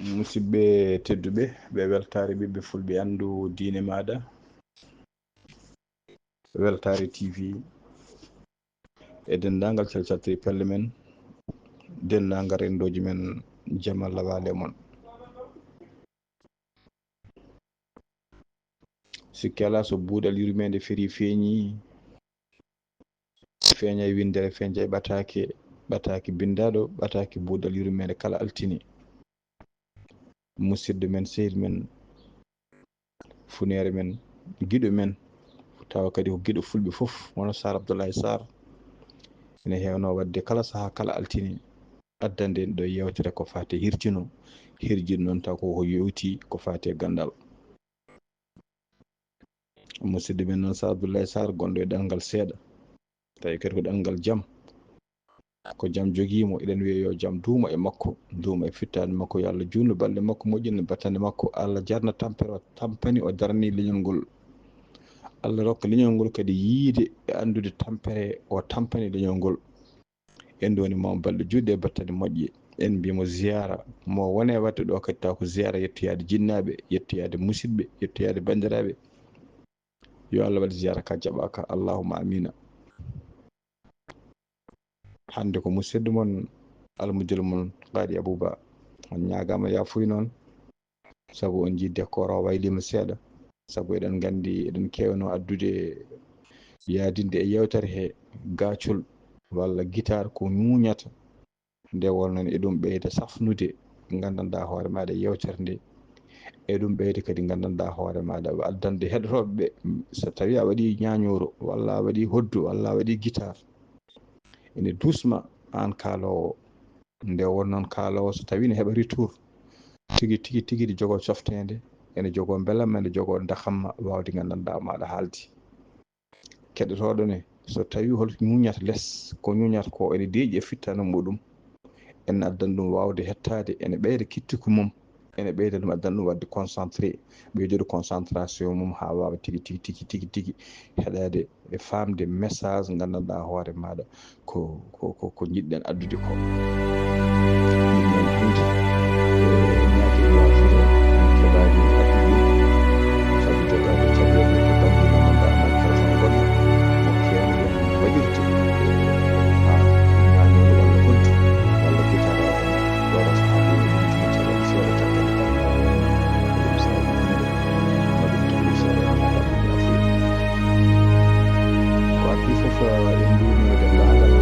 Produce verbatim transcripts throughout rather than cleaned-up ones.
Musidɓe tedduɓe, ɓe weltaare ɓiɓɓe fulɓe anndu diine maaɗa, weltaare T V, e denndaangal calcaltiri pelle men, denndaangal renndooji men, jam Allah waale mon. Sikke alaa so buuɗal yurmeende feri feeñi, feeñay winndere, feeñay ɓataake, ɓataake binndaaɗo, ɓataake buuɗal yurmeende kala altine. Musidɗo men, sehil men, funeere men, giɗo men, tawa kadi ko giɗo fulɓe fof, wano Sar Abdoulaye Sar. Ene heewno waɗde kala sahaa, kala altine, addande en ɗo yewtere ko faati e hirjino, hirjino noon taw ko ko yowti ko faati e ganndal. Musidɗo men noon, Sar Abdoulaye Sar, gonɗo e ɗanngal seeɗa, tawi kadi ko ɗanngal jam. Ko jam jogii mo, eɗen wiya yo jam duuma e makko, duuma e fittaandu makko, yo Allah juutnu balɗe makko, moƴƴina battane makko, Allah jarna tampere o tampani, o darani leñol ngol. Allah rokka leñol ngol kadi yiyde e anndude tampere o tampani leñol ngol. En ɗo woni mo balɗe juutɗe e battane moƴƴe. En mbiya mo ziyaara, mo wone waɗde ɗo kadi taw ko ziyaara yettoyaade jinnaaɓe, yettoyaade musidɓe, yettoyaade banndiraaɓe. Yo Allah waɗ ziyaara ka jaɓaaka, allahumma amina. Hannde ko musidɗo mon, almudiɗo mon, Qaadi Abuba. On ñaagaama yaafuya noon, sabu on njii décor o wayliima seeɗa, sabu eɗen nganndi eɗen keewno addude yaadinde e yewtere he gaacol walla gitaar ko ñuuñata. Nde wonnoo noon eɗum ɓeyda safnude nganndanɗaa hoore maaɗa e yewtere nde. Eɗum ɓeyda kadi nganndanɗaa hoore maaɗa, addande heɗotooɓe ɓe, so tawii a waɗii ñaañooru walla a waɗii hoddu walla a waɗii gitaar, ene duusma aan kaaloowo. Nde wonnoo noon kaaloowo so tawii ne heɓa retour tigi, tigi, tigi, ene jogoo cofteende, ene jogoo mbelamma, ene jogoo ndakamma waawde nganndanɗaa maaɗa haalde. Keɗotooɗo ne, so tawii hol ñuuñata les, ko ñuuñata ko ene deeƴi e fittaandu muɗum, ene addana ɗum waawde hettaade, ene ɓeyda kittiku mum, ene ɓeyda ɗum, addana ɗum waɗde concentré, ɓeydude concentration mum haa waawa tigi, tigi, tigi, tigi, tigi heɗaade e faamde message nganndanɗaa hoore maaɗa ko, ko, ko, ko njiɗɗen addude ko. Ɗum noon hannde, eh, ñaagii waafude, en keɓaani addude ɗum, sabu jogaade caɗeele to bannge nganndanɗaa nan téléphone goɗɗo, mo keewɗen waɗirde, eh, haa ñaañooru walla hoddu walla gitaar walla ɗo rata haa ɗum ɗum tigi caɗeele seeɗa caggal nde tan. Ɗum saabi hannde, waɗi tigi seeɗa walla ɗum waafude. Ko addi fof, en nduumi e denndaangal,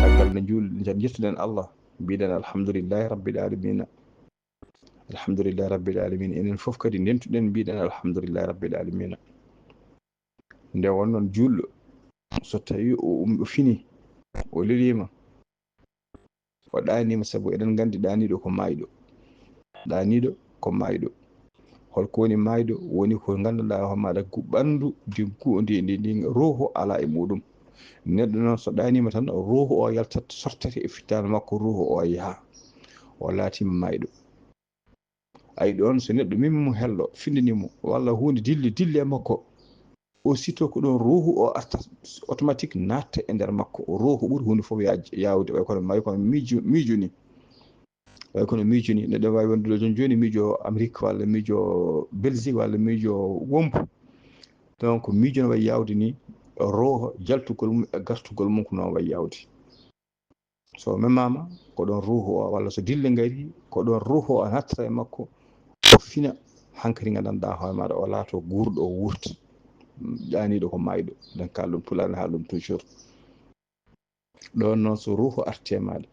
caggal nde njuul-, nde njettuɗen Allah, mbiɗen alhamdulillahi rabbil alamina. Alhamdulillahi rabbil alamina. Enen fof kadi ndentuɗen, mbiɗen alhamdulillahi rabbil alamina. Nde wonnoo noon juulɗo, so tawii o um-, o fini, o leliima, o ɗaaniima, sabu eɗen nganndi ɗaaniiɗo ko maayɗo. Ɗaaniiɗo ko maayɗo. Holko woni maayɗo? Woni ko nganndanɗaa hoore maaɗa gu-, ɓanndu ndi gu-, ndi, ndi, ndi ruuhu alaa e muɗum. Neɗɗo noon so ɗaaniima tan, ruuhu o yaltat, sortete e fittaandu makko, ruuhu o yaha. O laatiima maayɗo. Ayi ɗoon, so neɗɗo memi mo hello, findini mo, walla huunde dilli, dilli e makko, aussitôt ko ɗoon ruuhu o arta automatique, naatta e nder makko. Ruuhu ɓuri huunde fof yaaj-, yaawde, way kono, way kono miijo, miijo ni. Way kono miijo ni. Neɗɗo waawi wonde ɗo jooni jooni miijo Amérique, walla miijo Belgique, walla miijo wombo. Donc, miijo no wayi yaawde ni, ruuhu jaltugol mum e gartugol mum ko noon wayi yaawde. So memaama, ko ɗoon ruuhu o, walla so dille ngari, ko ɗoon ruuhu o nattata e makko, o fina, hankadi nganndanɗaa hoore maaɗa, o laato guurɗo, o wuurta. Ɗaaniiɗo ko maayɗo, ɗen kaala ɗum, Pulaar ne haala ɗum toujours. Ɗoon noon, so ruuhu arti e maaɗa,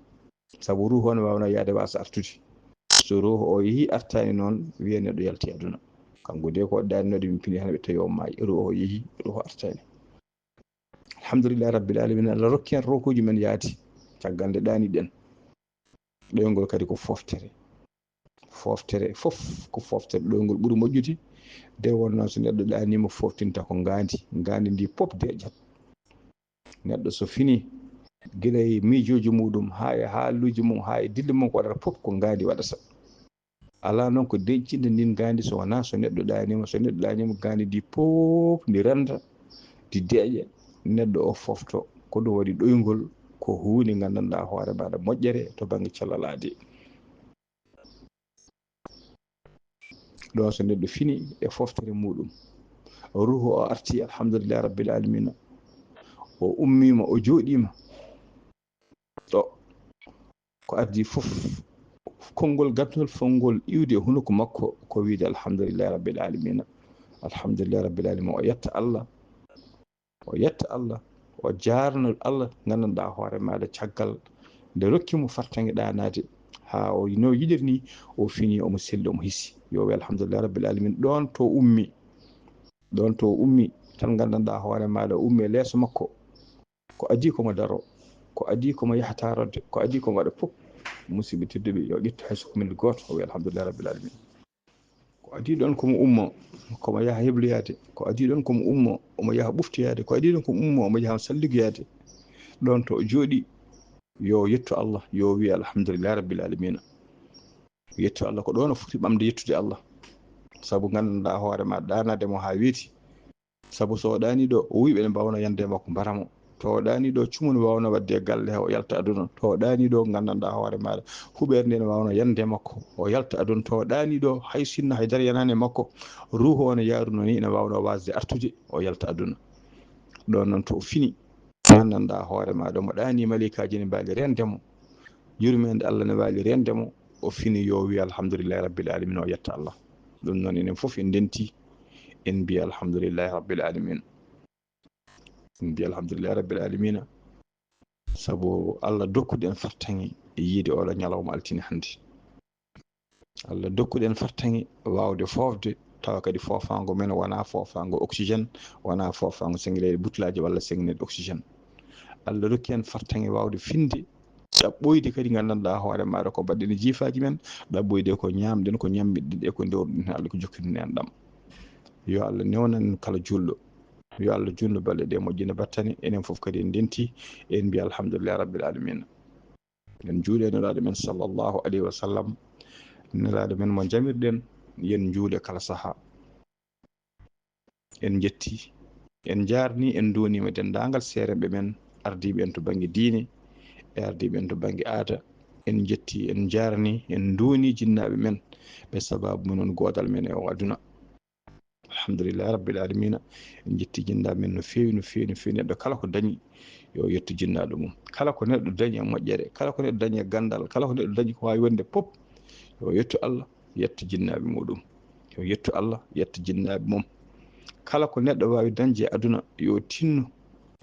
sabu ruuhu o ne waawnoo yahde waasa artude. So ruuhu o yehii, artaani noon, wiyee neɗɗo yalti aduna. Kanko de ko ɗaaniiɗo min pini hannde ɓe tawi o maayi, ruuhu o yehii, ruuhu artaani. Alhamdulillahi rabbil alamina, Allah rokki en ruuhuuji men yaadi, caggal nde ɗaaniɗen. Ɗoyngol kadi ko fooftere. Fooftere fof ko fooftere, ɗoyngol ɓuri moƴƴude. Nde wonnoo so neɗɗo ɗaaniima, fooftinta ko ngaandi, ngaandi ndi pop deeƴat. Neɗɗo so fini, gila e miijooji muɗum, haa e haaluuji mum, haa e dille mum, ko waɗata pop ko ngaandi waɗata. Alaa noon ko deeƴtinta ndin ngaandi so wonaa so neɗɗo ɗaaniima. So neɗɗo ɗaaniima, ngaandi ndi pop ndi rennda, ndi deeƴa, neɗɗo o foofto. Ko ɗum waɗi ɗoyngol ko huunde nganndanɗaa hoore maaɗa moƴƴere to bannge cellal aadi. Ɗon so neɗɗo fini e foftere muɗum, ruhu o arti, alhamdulillahi rabbil alamina, o ummima, o jooɗima ɗo, ko addi fof, konngol gaddol fongol iwde e hunuko makko ko wiide alhamdulillahi rabbil alamina. Alhamdulillahi rabbil alamina, o yetta Allah, o yetta Allah, o jaarno Allah, nganndanɗaa hoore maaɗa caggal nde rokki mo fartaŋŋe ɗaanaade, haa o no yiɗiri ni, o fini, omo selli, omo hisi. Yo wi alhamdulillahi rabbil alamina. Ɗon to ummi, ɗon to ummi, tan nganndanɗaa hoore maaɗa ummi e leeso makko. Ko adii ko mo daro, ko adii ko mo yaha taarorde, ko adii ko mo waɗa fof. Musidɓe tedduɓe, yo ƴettu hay so ko minute gooto, o wi alhamdulillahi rabbil alamina. Ko adii ɗon ko mo ummo, ko mo yaha hebloyaade, ko adii ɗon ko mo ummo, omo yaha ɓuftoyaade, ko adii ɗon ko mo ummo, omo yaha salligoyaade. Ɗon to o jooɗi, yo yettu Allah, yo wi alhamdulillahi rabbil alamina. Yettu Allah, ko ɗon o foti ɓamde yettude Allah. Sabu nganndanɗaa hoore ma ɗaanaade mo haa weeti. Sabu so o ɗaanii ɗo, o wiɓe ne mbawno yande makko mbara mo. To o ɗaanii ɗo, cumu ne mbawno waɗde e galle he, o yalta aduna. To o ɗaanii ɗo, nganndanɗaa hoore maaɗa, huɓeere nde ne mbawno yande makko, o yalta aduna. To o ɗaanii ɗo, hay sinno hay dara yanaani e makko, ruuhu o ne yaaruno ni, ene mbawno waasde artude, o yalta aduna. Ɗon noon to o fini, nganndanɗaa hoore maaɗa, mo ɗaanii, maleykaaji ne mbaali reende mo, yurmeende Allah ne mbaali reende mo, o fini, yo wi alhamdulillahi rabbil alamina, o yetta Allah. Ɗum noon enen fof en ndenti, en mbiya alhamdulillahi rabbil alamina. En mbiya alhamdulillahi rabbil alamina. Sabu Allah dokkude en fartaŋŋe e yiide oɗo ñalawma altine hannde. Allah dokkude en fartaŋŋe waawde foofde, tawa kadi foofaango men wonaa foofaango oxygène, wonaa foofaango senngileeɗe butlaaji walla senngineede oxygène. Allah rokki en fartaŋŋe waawde finde, ɗaɓɓoyde kadi nganndanɗaa hoore maaɗa ko mbaɗɗen e jiifaaji men, ɗaɓɓoyde ko ñaamɗen, ko ñammiɗen e ko ndewruɗen, Allah ko jokkuɗen en ɗam. Yo Allah newnan en kala juulɗo. Yo Allah juulɗo balɗe ɗe moƴƴina battane, enen fof kadi en ndenti, en mbiya alhamdulillahi rabbil alamina. En njuule Nelaaɗo men sallallahu alayhi wa sallam, Nelaaɗo men mo jamirɗen, yen njuule kala saha. En njetti, en njaarni, en nduunima denndaangal seerenɓe men, ardiiɓe en to bannge diine, e ardiiɓe en to bannge aada. En njetti, en njaarni, en nduuni jinnaaɓe men, ɓe sababu men woni goodal men e o aduna. Alhamdulillahi rabbil alamina. En njetti jinnaaɓe men no feewi, no feewi, no feewi. Neɗɗo kala ko dañi, yo yettu jinnaaɗo mum. Kala ko neɗɗo dañi e moƴƴere, kala ko neɗɗo dañi e ganndal, kala ko neɗɗo dañi ko waawi wonde pop, yo yettu Allah, yetta jinnaaɓe muɗum. Yo yettu Allah, yetta jinnaaɓe mum. Kala ko neɗɗo waawi dañde e aduna, yo tinno,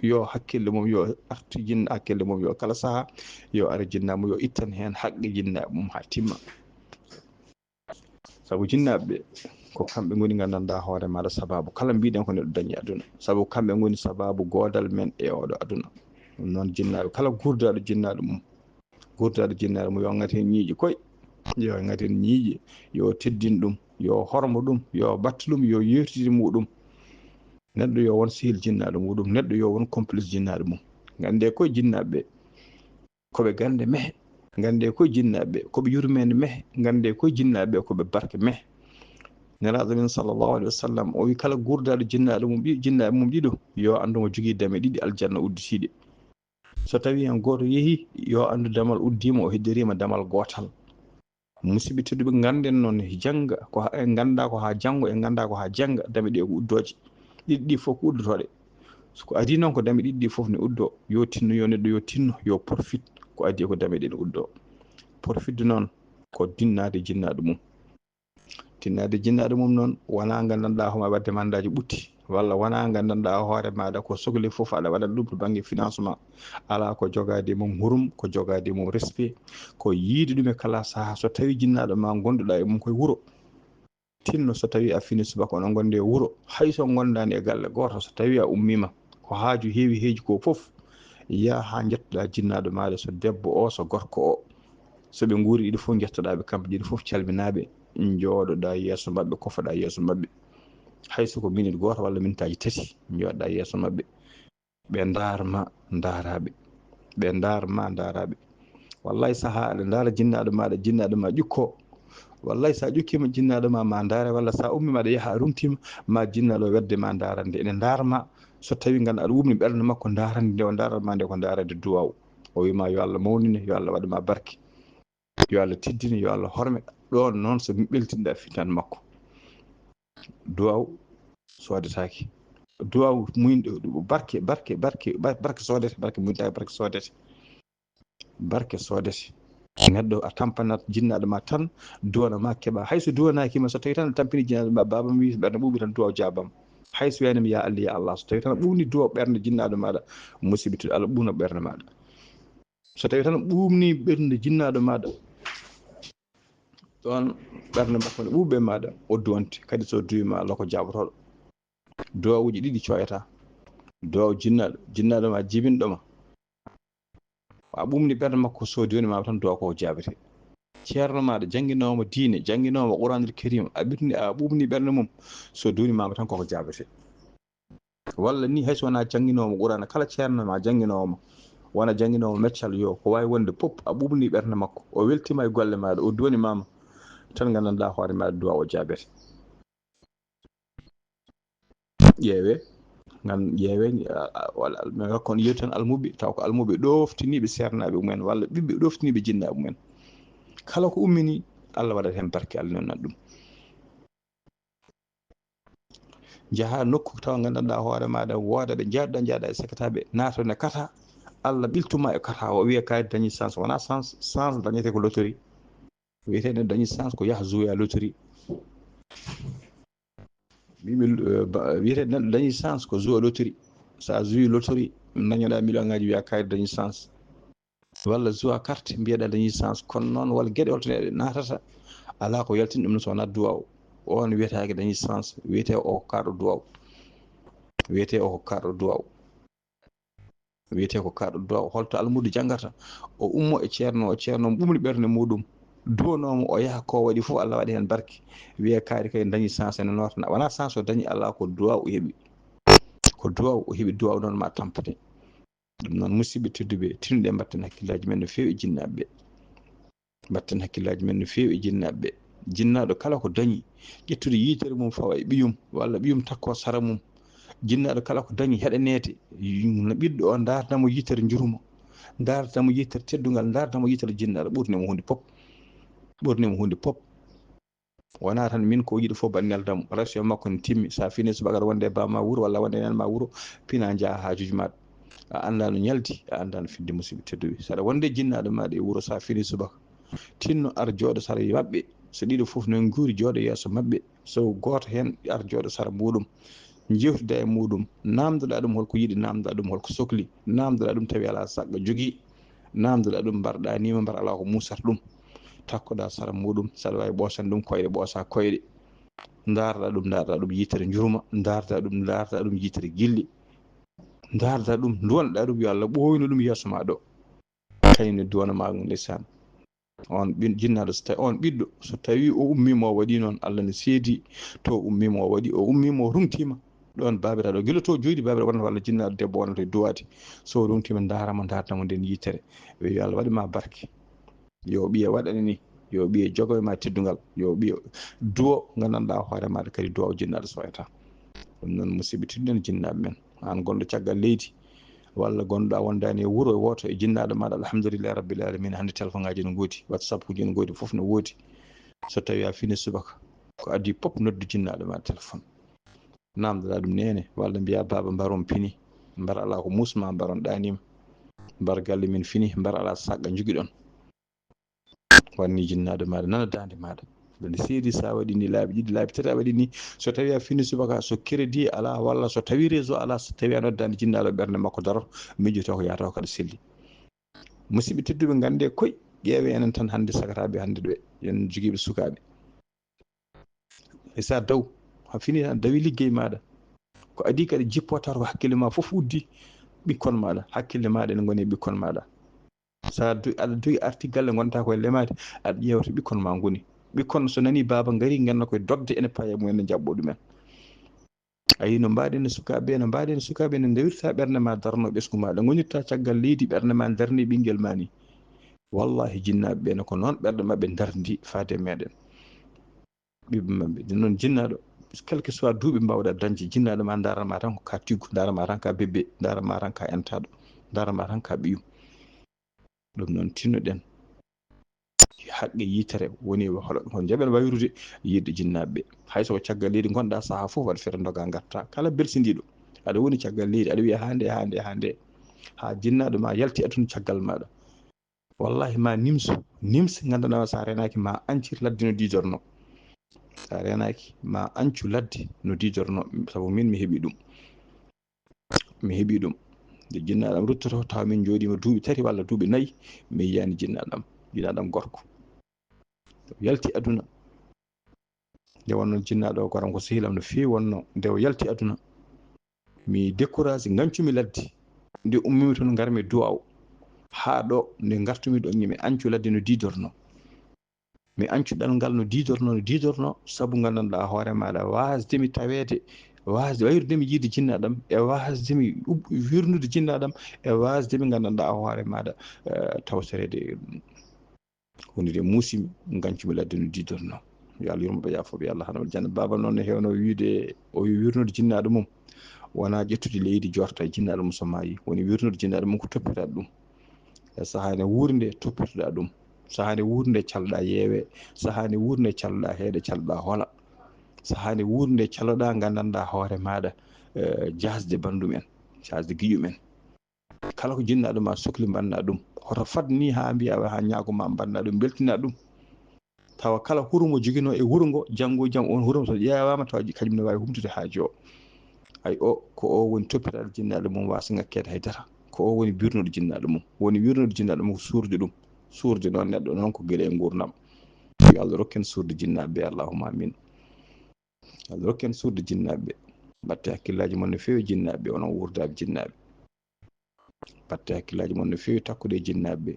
yo hakkille mum, yo artu jinna hakkille mum, yo kala saha, yo ara jinnaaɓe mum, yo ittan heen haqqe jinnaaɓe mum haa timma. Sabu jinnaaɓe ɓe, ko kamɓe ngoni nganndanɗaa hoore maaɗa sababu kala mbiɗen ko neɗɗo dañi aduna. Sabu kamɓe ngoni sababu goodal men e oɗo aduna. Ɗum noon jinnaaɓe, kala guurdaaɗo jinnaaɗo mum, guurdaaɗo jinnaaɗo mum, yo ŋat heen ñiiƴe koy, yo ŋat heen ñiiƴe, yo teddin ɗum, yo hormo ɗum, yo battu ɗum, yo yeewtidin muɗum. Neɗɗo yo won sehil jinnaaɗo muɗum, neɗɗo yo won complice jinnaaɗo mum. Ngannde koye jinnaaɓe ɓe, ko ɓe gannde mehe, ngannde koye jinnaaɓe ɓe, ko ɓe yurmeende mehe, ngannde koye jinnaaɓe ɓe, ko ɓe barke mehe. Nelaaɗo men sallallahu alayhi wa sallam, o wi kala guurdaaɗo jinnaaɗo mum ɗi-, jinnaaɓe mum ɗiɗo, yo anndu mo jogii dame ɗiɗi aljanna udditiiɗe. So tawii heen gooto yehii, yo anndu damal uddiima, o heddoriima damal gootal. Musidɓe tedduɓe, ngannden noon, jannga ko haa, en nganndaa ko haa janngo, en nganndaa ko haa jannga, dame ɗe ko uddooje. Ɗiɗi ɗi fof ko uddotooɗe. So ko adii noon ko dame ɗiɗi ɗi fof ne uddoo, yo tinno, yo neɗɗo yo tinno, yo profit ko adii ko dame ɗe ne uddoo. Profit noon ko tinnaade jinnaaɗo mum. Tinnaade jinnaaɗo mum noon, wonaa nganndanɗaa homo waɗde mandaaji ɓutti, walla wonaa nganndanɗaa hoore maaɗa ko sokli fof aɗa waɗa ɗum to bannge financement. Alaa ko jogaade mum hurum, ko jogaade mum respect, ko yiide ɗum e kala saha. So tawii jinnaaɗo ma ngonduɗaa e mum koye wuro, tinno so tawii a fini subaka onon ngondi e wuro, hay so ngondaani e galle gooto, so tawii a ummiima, ko haaju heewi heeji ko fof, yaa haa njettoɗaa jinnaaɗo maaɗa, so debbo o, so gorko o. So ɓe nguuri ɗiɗo fof, njettoɗaa ɓe kamɓe ɗiɗo fof, calminaa ɓe, njooɗoɗaa yeeso maɓɓe, kofoɗaa yeeso maɓɓe. Hay so ko minute gooto walla minutaaji tati, njooɗoɗaa yeeso maɓɓe. Ɓe ndaar ma, ndaaraa ɓe. Ɓe ndaar ma, ndaaraa ɓe. Wallahi, sahaa aɗa ndaara jinnaaɗo maaɗa, jinnaaɗo ma ƴukko. Wallahi, so a ƴukkiima jinnaaɗo ma, ma ndaare, walla so a ummiima aɗa yaha a rumtiima, ma jinnaaɗo wedde ma ndaarande. Ene ndaar ma, so tawii ngannduɗaa aɗa wumni ɓernde makko, ndaarande nde o ndaarat ma nde ko ndaarande duwaaw. O wii ma, yo Allah mawnine, yo Allah waɗ ma barke. Yo Allah teddine, yo Allah horme. Ɗoon noon so ɓeltinɗaa fitan makko. Duwaw sodetaake. Duwaw muñɗo barke barke barke barke sodete, barke muñtaake, barke sodete. Barke sodete. Neɗɗo a tampanat jinnaaɗo ma tan, duwana ma keɓa. Hay so duwanaaki ma, so tawi tan a tampini jinnaaɗo ma, baaba mi wi ɓernde ɓuuɓi tan duwaw jaabam. Hay so wiyanima ya Allah ya Allah, so tawi tan a ɓuuɓni duwaw ɓernde jinnaaɗo maɗa, musiɓɓe tedduɓe, Allah ɓuuɓna ɓernde maɗa. So tawi tan a ɓuuɓni ɓernde jinnaaɗo maɗa, ɗon ɓernde makko ne ɓuuɓe maɗa o duwante. Kadi so duwi ma Allah ko jaabotoɗo. Duwawuji ɗiɗi coyata. Duwaw jinnaaɗo, jinnaaɗo ma jibinɗo ma. A ɓuuɓni ɓernde makko, so duwani ma tan duwaw koko jaabete. Ceerno maɗa jannginoowo ma diine, jannginoowo ma Qur'anul Karim, a ɓitni, a ɓuuɓni ɓernde mum, so duwani ma tan koko jaabete. Walla ni hay so wona jannginoowo ma Qur'ana, kala ceerno ma jannginoowo ma, wona jannginoowo ma meccal yo, ko wawi wonde pop, a ɓuuɓni ɓernde makko, o weltima e golle maɗa, o duwani mama, tan gandanɗa hoore maɗa duwaw o jaabete. Ƴeewe, ngan ƴeewe, a, a, wala al-, mi rokka on yewti tan almuɓe, taw ko almuɓe ɗoftiniiɓe seernaaɓe mumen, walla ɓiɓɓe ɗoftiniiɓe jinnaaɓe mumen. Kala ko ummini, Allah waɗat heen barke, Allah newnan ɗum. Njaha nokku tawa nganndanɗaa hoore maaɗa, wooda ɓe njaɗɗa, njaɗɗa e sekataaɓe, naata ne kata, Allah ɓiltuma e kata, o wiya kaari dañi chance, wona chance, chance dañete ko loterie. Wiyete neɗɗo dañi chance ko yaha jouer loterie. Mimi, eh, ba-, wiyete neɗɗo dañi chance ko jouer loterie. Sa jouer loterie, dañoɗa million ngaji, wiya kaari dañi chance. Walla jouer carte, mbiyeɗa dañi chance. Kono noon, walla geɗe holto neɗɗo natata, ala ko yaltini ɗum so wona duwaw. On wiyetake dañi chance, wiyete o ko karɗo duwaw. Wiyete o ko karɗo duwaw. Wiyete ko karɗo duwaw. Holto almuudo janngata? O ummo e ceerno, o ceerno mo ɓuuɓni ɓernde muɗum, duwanoomo, o yaha ko waɗi fof, Allah waɗi heen barke. Wiya kaari kay dañi chance ene nootana. Wona chance o dañi, Allah ko duwaw o heɓi. Ko duwaw o heɓi, duwaw noon ma tampate. Ɗum noon, musidɓe tedduɓe, tinnoɗen mbatten hakkillaaji men no feewi e jinnaaɓe ɓe. Mbatten hakkillaaji men no feewi e jinnaaɓe ɓe. Jinnaaɗo kala ko dañi, ƴettude yitere mum fawa e ɓiyum, walla ɓiyum takko sara mum. Jinnaaɗo kala ko dañi heɗaneede, no ɓiɗɗo o ndaardamo yitere njurmo, ndaardamo yitere teddungal, ndaardamo yitere jinnaaɗo, ɓurni mo huunde pop. Ɓurni mo huunde pop. Wona tan min ko yiɗi fof ba nelda mo. Ratio makko ne timmi. Sa fini subaka aɗa wonde e bamma wuro walla wonde e nenma wuro, pina njaha haajuji maɗa. A annda no ñaldi, a annda no fidde musidɓe tedduɓe. Saɗa wonde e jinnaaɗo maɗa e wuro, sa fini subaka, tinno ar jooɗo sara maɓɓe. So ɗiɗo fof no nguuri, jooɗo yeeso maɓɓe. So gooto heen ar jooɗo sara muɗum. Jewtida e muɗum, namdoɗa ɗum holko yiɗi, namdoɗa ɗum holko sokli, namdoɗa ɗum tawi ala saɗa jogii, namdoɗa ɗum mbar ɗanima, mbar ala ko musata ɗum. Takkoɗa sara muɗum, saɗa wawi ɓoosande ɗum koyɗe, ɓoosa koyɗe. Ndaarɗa ɗum, ndaarɗa ɗum yitere njurma, ndaarɗa ɗum, ndaarɗa ɗum yitere gilli. Ndaarɗa ɗum, duwanɗa ɗum yo Allah ɓooynu ɗum yeeso ma ɗo. Kañum ne duwana ma ɗum, ndeysaan. On ɓin-, jinnaaɗo, so tawi on ɓiɗɗo, so tawi o ummima o waɗi noon, Allah ne seedi to ummima o waɗi, o ummima o rungtima. Ɗon babiraɗo, gila to jooɗi babiraɗo wonata walla jinnaaɗo debbo wonata e duwaade. So rungtima, ndaaramo, ndaardamo nden yitere. Wi yo Allah waɗi ma barke. Yo ɓiye waɗane ni, yo ɓiye jogo e ma teddungal, yo ɓiye duwo, gandanɗa hoore maɗa kadi duwaw jinnaaɗo soyata. Ɗum noon, musidɓe tedduɓe jinnaaɓe men, an gonɗo caggal leydi, walla gonɗo a wondani e wuro wooto e jinnaaɗo maɗa, alhamdulillahi rabbil alamin, hannde téléphone ngaji no ngoodi, WhatsApp uji no ngoodi, fof no woodi. So tawi a fini subaka, ko adii pop noddu jinnaaɗo ma téléphone. Namdoɗa ɗum nene, walla mbiya baba mbarom pini, mbar ala ko musma, mbaron ɗanima, mbar galle min fini, mbar ala saɗa jogiɗon. Wanni jinnaaɗo maɗa, nana daande maɗa. Nde seedi sa waɗi ni laabi ɗiɗi, laabi tati a waɗi ni, so tawi a fini subaka, so crédit ala, walla so tawi réseau ala, so tawi a noddani jinnaaɗo ɓernde makko daro, mijoto ko yataw kaɗa selli. Musidɓe tedduɓe, gande koy, ƴeewe enen tan hannde sagataɓe hannde ɗo, en jogiiɓe sukaaɓe. E sa daw, ha fini tan dawi liggey maɗa. Ko adii kadi jippo taw ko hakkille ma fof uddi ɓikkon maɗa, hakkille maɗa ene ngoni e ɓikkon maɗa. Sa du-, aɗa duwi arti galle, gonta koye lemaade, aɗa ƴeewta ɓikkon ma ngoni. Ɓikkon so nani baaba ngari, ngenna koye dogde ene paye mum, ene jaɓɓo ɗumen. Ayi no mbaɗen e sukaaɓe, no mbaɗen e sukaaɓe, no ndewirta ɓernde ma darno ɓesngu ma, ɗo gonirta caggal leydi, ɓernde ma darni ɓinngel ma ni. Wallahi jinnaaɓe ɓe ne ko noon ɓerɗe maɓɓe darndi faade e meɗen. Ɓiɓɓe maɓɓe. Ɗum noon jinnaaɗo, quel que soit duuɓi mbawɗa dañde, jinnaaɗo ma ndaara ma tan ko ka tiggu, ndaara ma tan ka bébé, ndaara ma tan ka entaɗo, ndaara ma tan ka ɓiyum. Ɗum noon tinnoɗen. Haqqe yitere woni hono njaɓen wayrude yiɗde jinnaaɓe ɓe. Hay so ko caggal leydi ngonɗaa sahaa fof, waɗa feere ndogaa ngartaa. Kala belsindiiɗo, aɗa woni caggal leydi, aɗa wiya haa nde, haa nde, haa nde, haa jinnaaɗo ma yalti aduna caggal maaɗa. Wallahi ma nimsu, nimse nganndanɗaa so a reenaaki ma añcir ladde no diidornoo. So a reenaaki ma añcu ladde no diidornoo, sabu min mi heɓii ɗum. Mi heɓii ɗum. Nde jinnaaɗo am ruttoto, tawa min njooɗiima duuɓi tati walla duuɓi nayi, mi yiyaani jinnaaɗo am, jinnaaɗo am gorko. Yalti aduna. Nde wonnoo jinnaaɗo o, koram ko sehil am no feewi wonnoo. Nde o yalti aduna, mi découragé, ngañcumi ladde. Nde ummimi toon, ngarmi duwaaw. Haa ɗo, nde ngartumi ɗo, mi añcu ladde no diidornoo. Mi añcu ɗal ngal no diidornoo, no diidornoo, sabu nganndanɗaa hoore maaɗa waasde mi taweede, waasde wayrude mi yiide jinnaaɗo am, e waasde mi ub-, wirnude jinnaaɗo am, e waasde mi nganndanɗaa hoore maaɗa, eh, tawtoreede wondude e muusi mi, ngañcu mi ladde no diidornoo. Yo Allah yurmo ɓe, yaafo ɓe, Allah haɗa ɓe aljanna. Baaba noon ne heewno wiyde o yo wirnude jinnaaɗo mum, wonaa ƴettude leydi joorta e jinnaaɗo mum so maayii. Woni wirnude jinnaaɗo mum ko toppitaade ɗum. E sahaa nde wuuri nde toppitoɗaa ɗum. Sahaa nde wuuri nde calɗaa yeewe. Sahaa nde wuuri nde calɗaa heeɗe, calɗaa hola. Sahaa nde wuuri nde calɗaa nganndanɗaa hoore maaɗa, eh, jaasde banndum en, jaasde giƴum en. Kala ko jinnaaɗo ma sokli, mbaɗnaa ɗum. Hoto fad ni haa mbiyaa, haa ñaago ma, mbaɗnaa ɗum, mbeltinaa ɗum. Tawa kala huru mo joginoo e wuro ngo, janngo e jam on huru mo so ƴeewaama, tawa kañum ne waawi humtude haaju o. Ay, o, ko o woni toppitaaɗo jinnaaɗo mum, waasa ŋakkeede hay dara. Ko o woni birnuɗo jinnaaɗo mum. Woni wirnuɗo jinnaaɗo mum ko suurde ɗum. Suurde noon neɗɗo noon ko gila e nguurndam. Yo Allah rokku en suurde jinnaaɓe ɓe, allahumma amin. Allah rokku en suurde jinnaaɓe ɓe. Mbaɗte hakkillaaji mon no feewi jinnaaɓe ɓe, onon wuurdaaɓe jinnaaɓe. Mbaɗte hakkillaaji mon no feewi takkude e jinnaaɓe ɓe.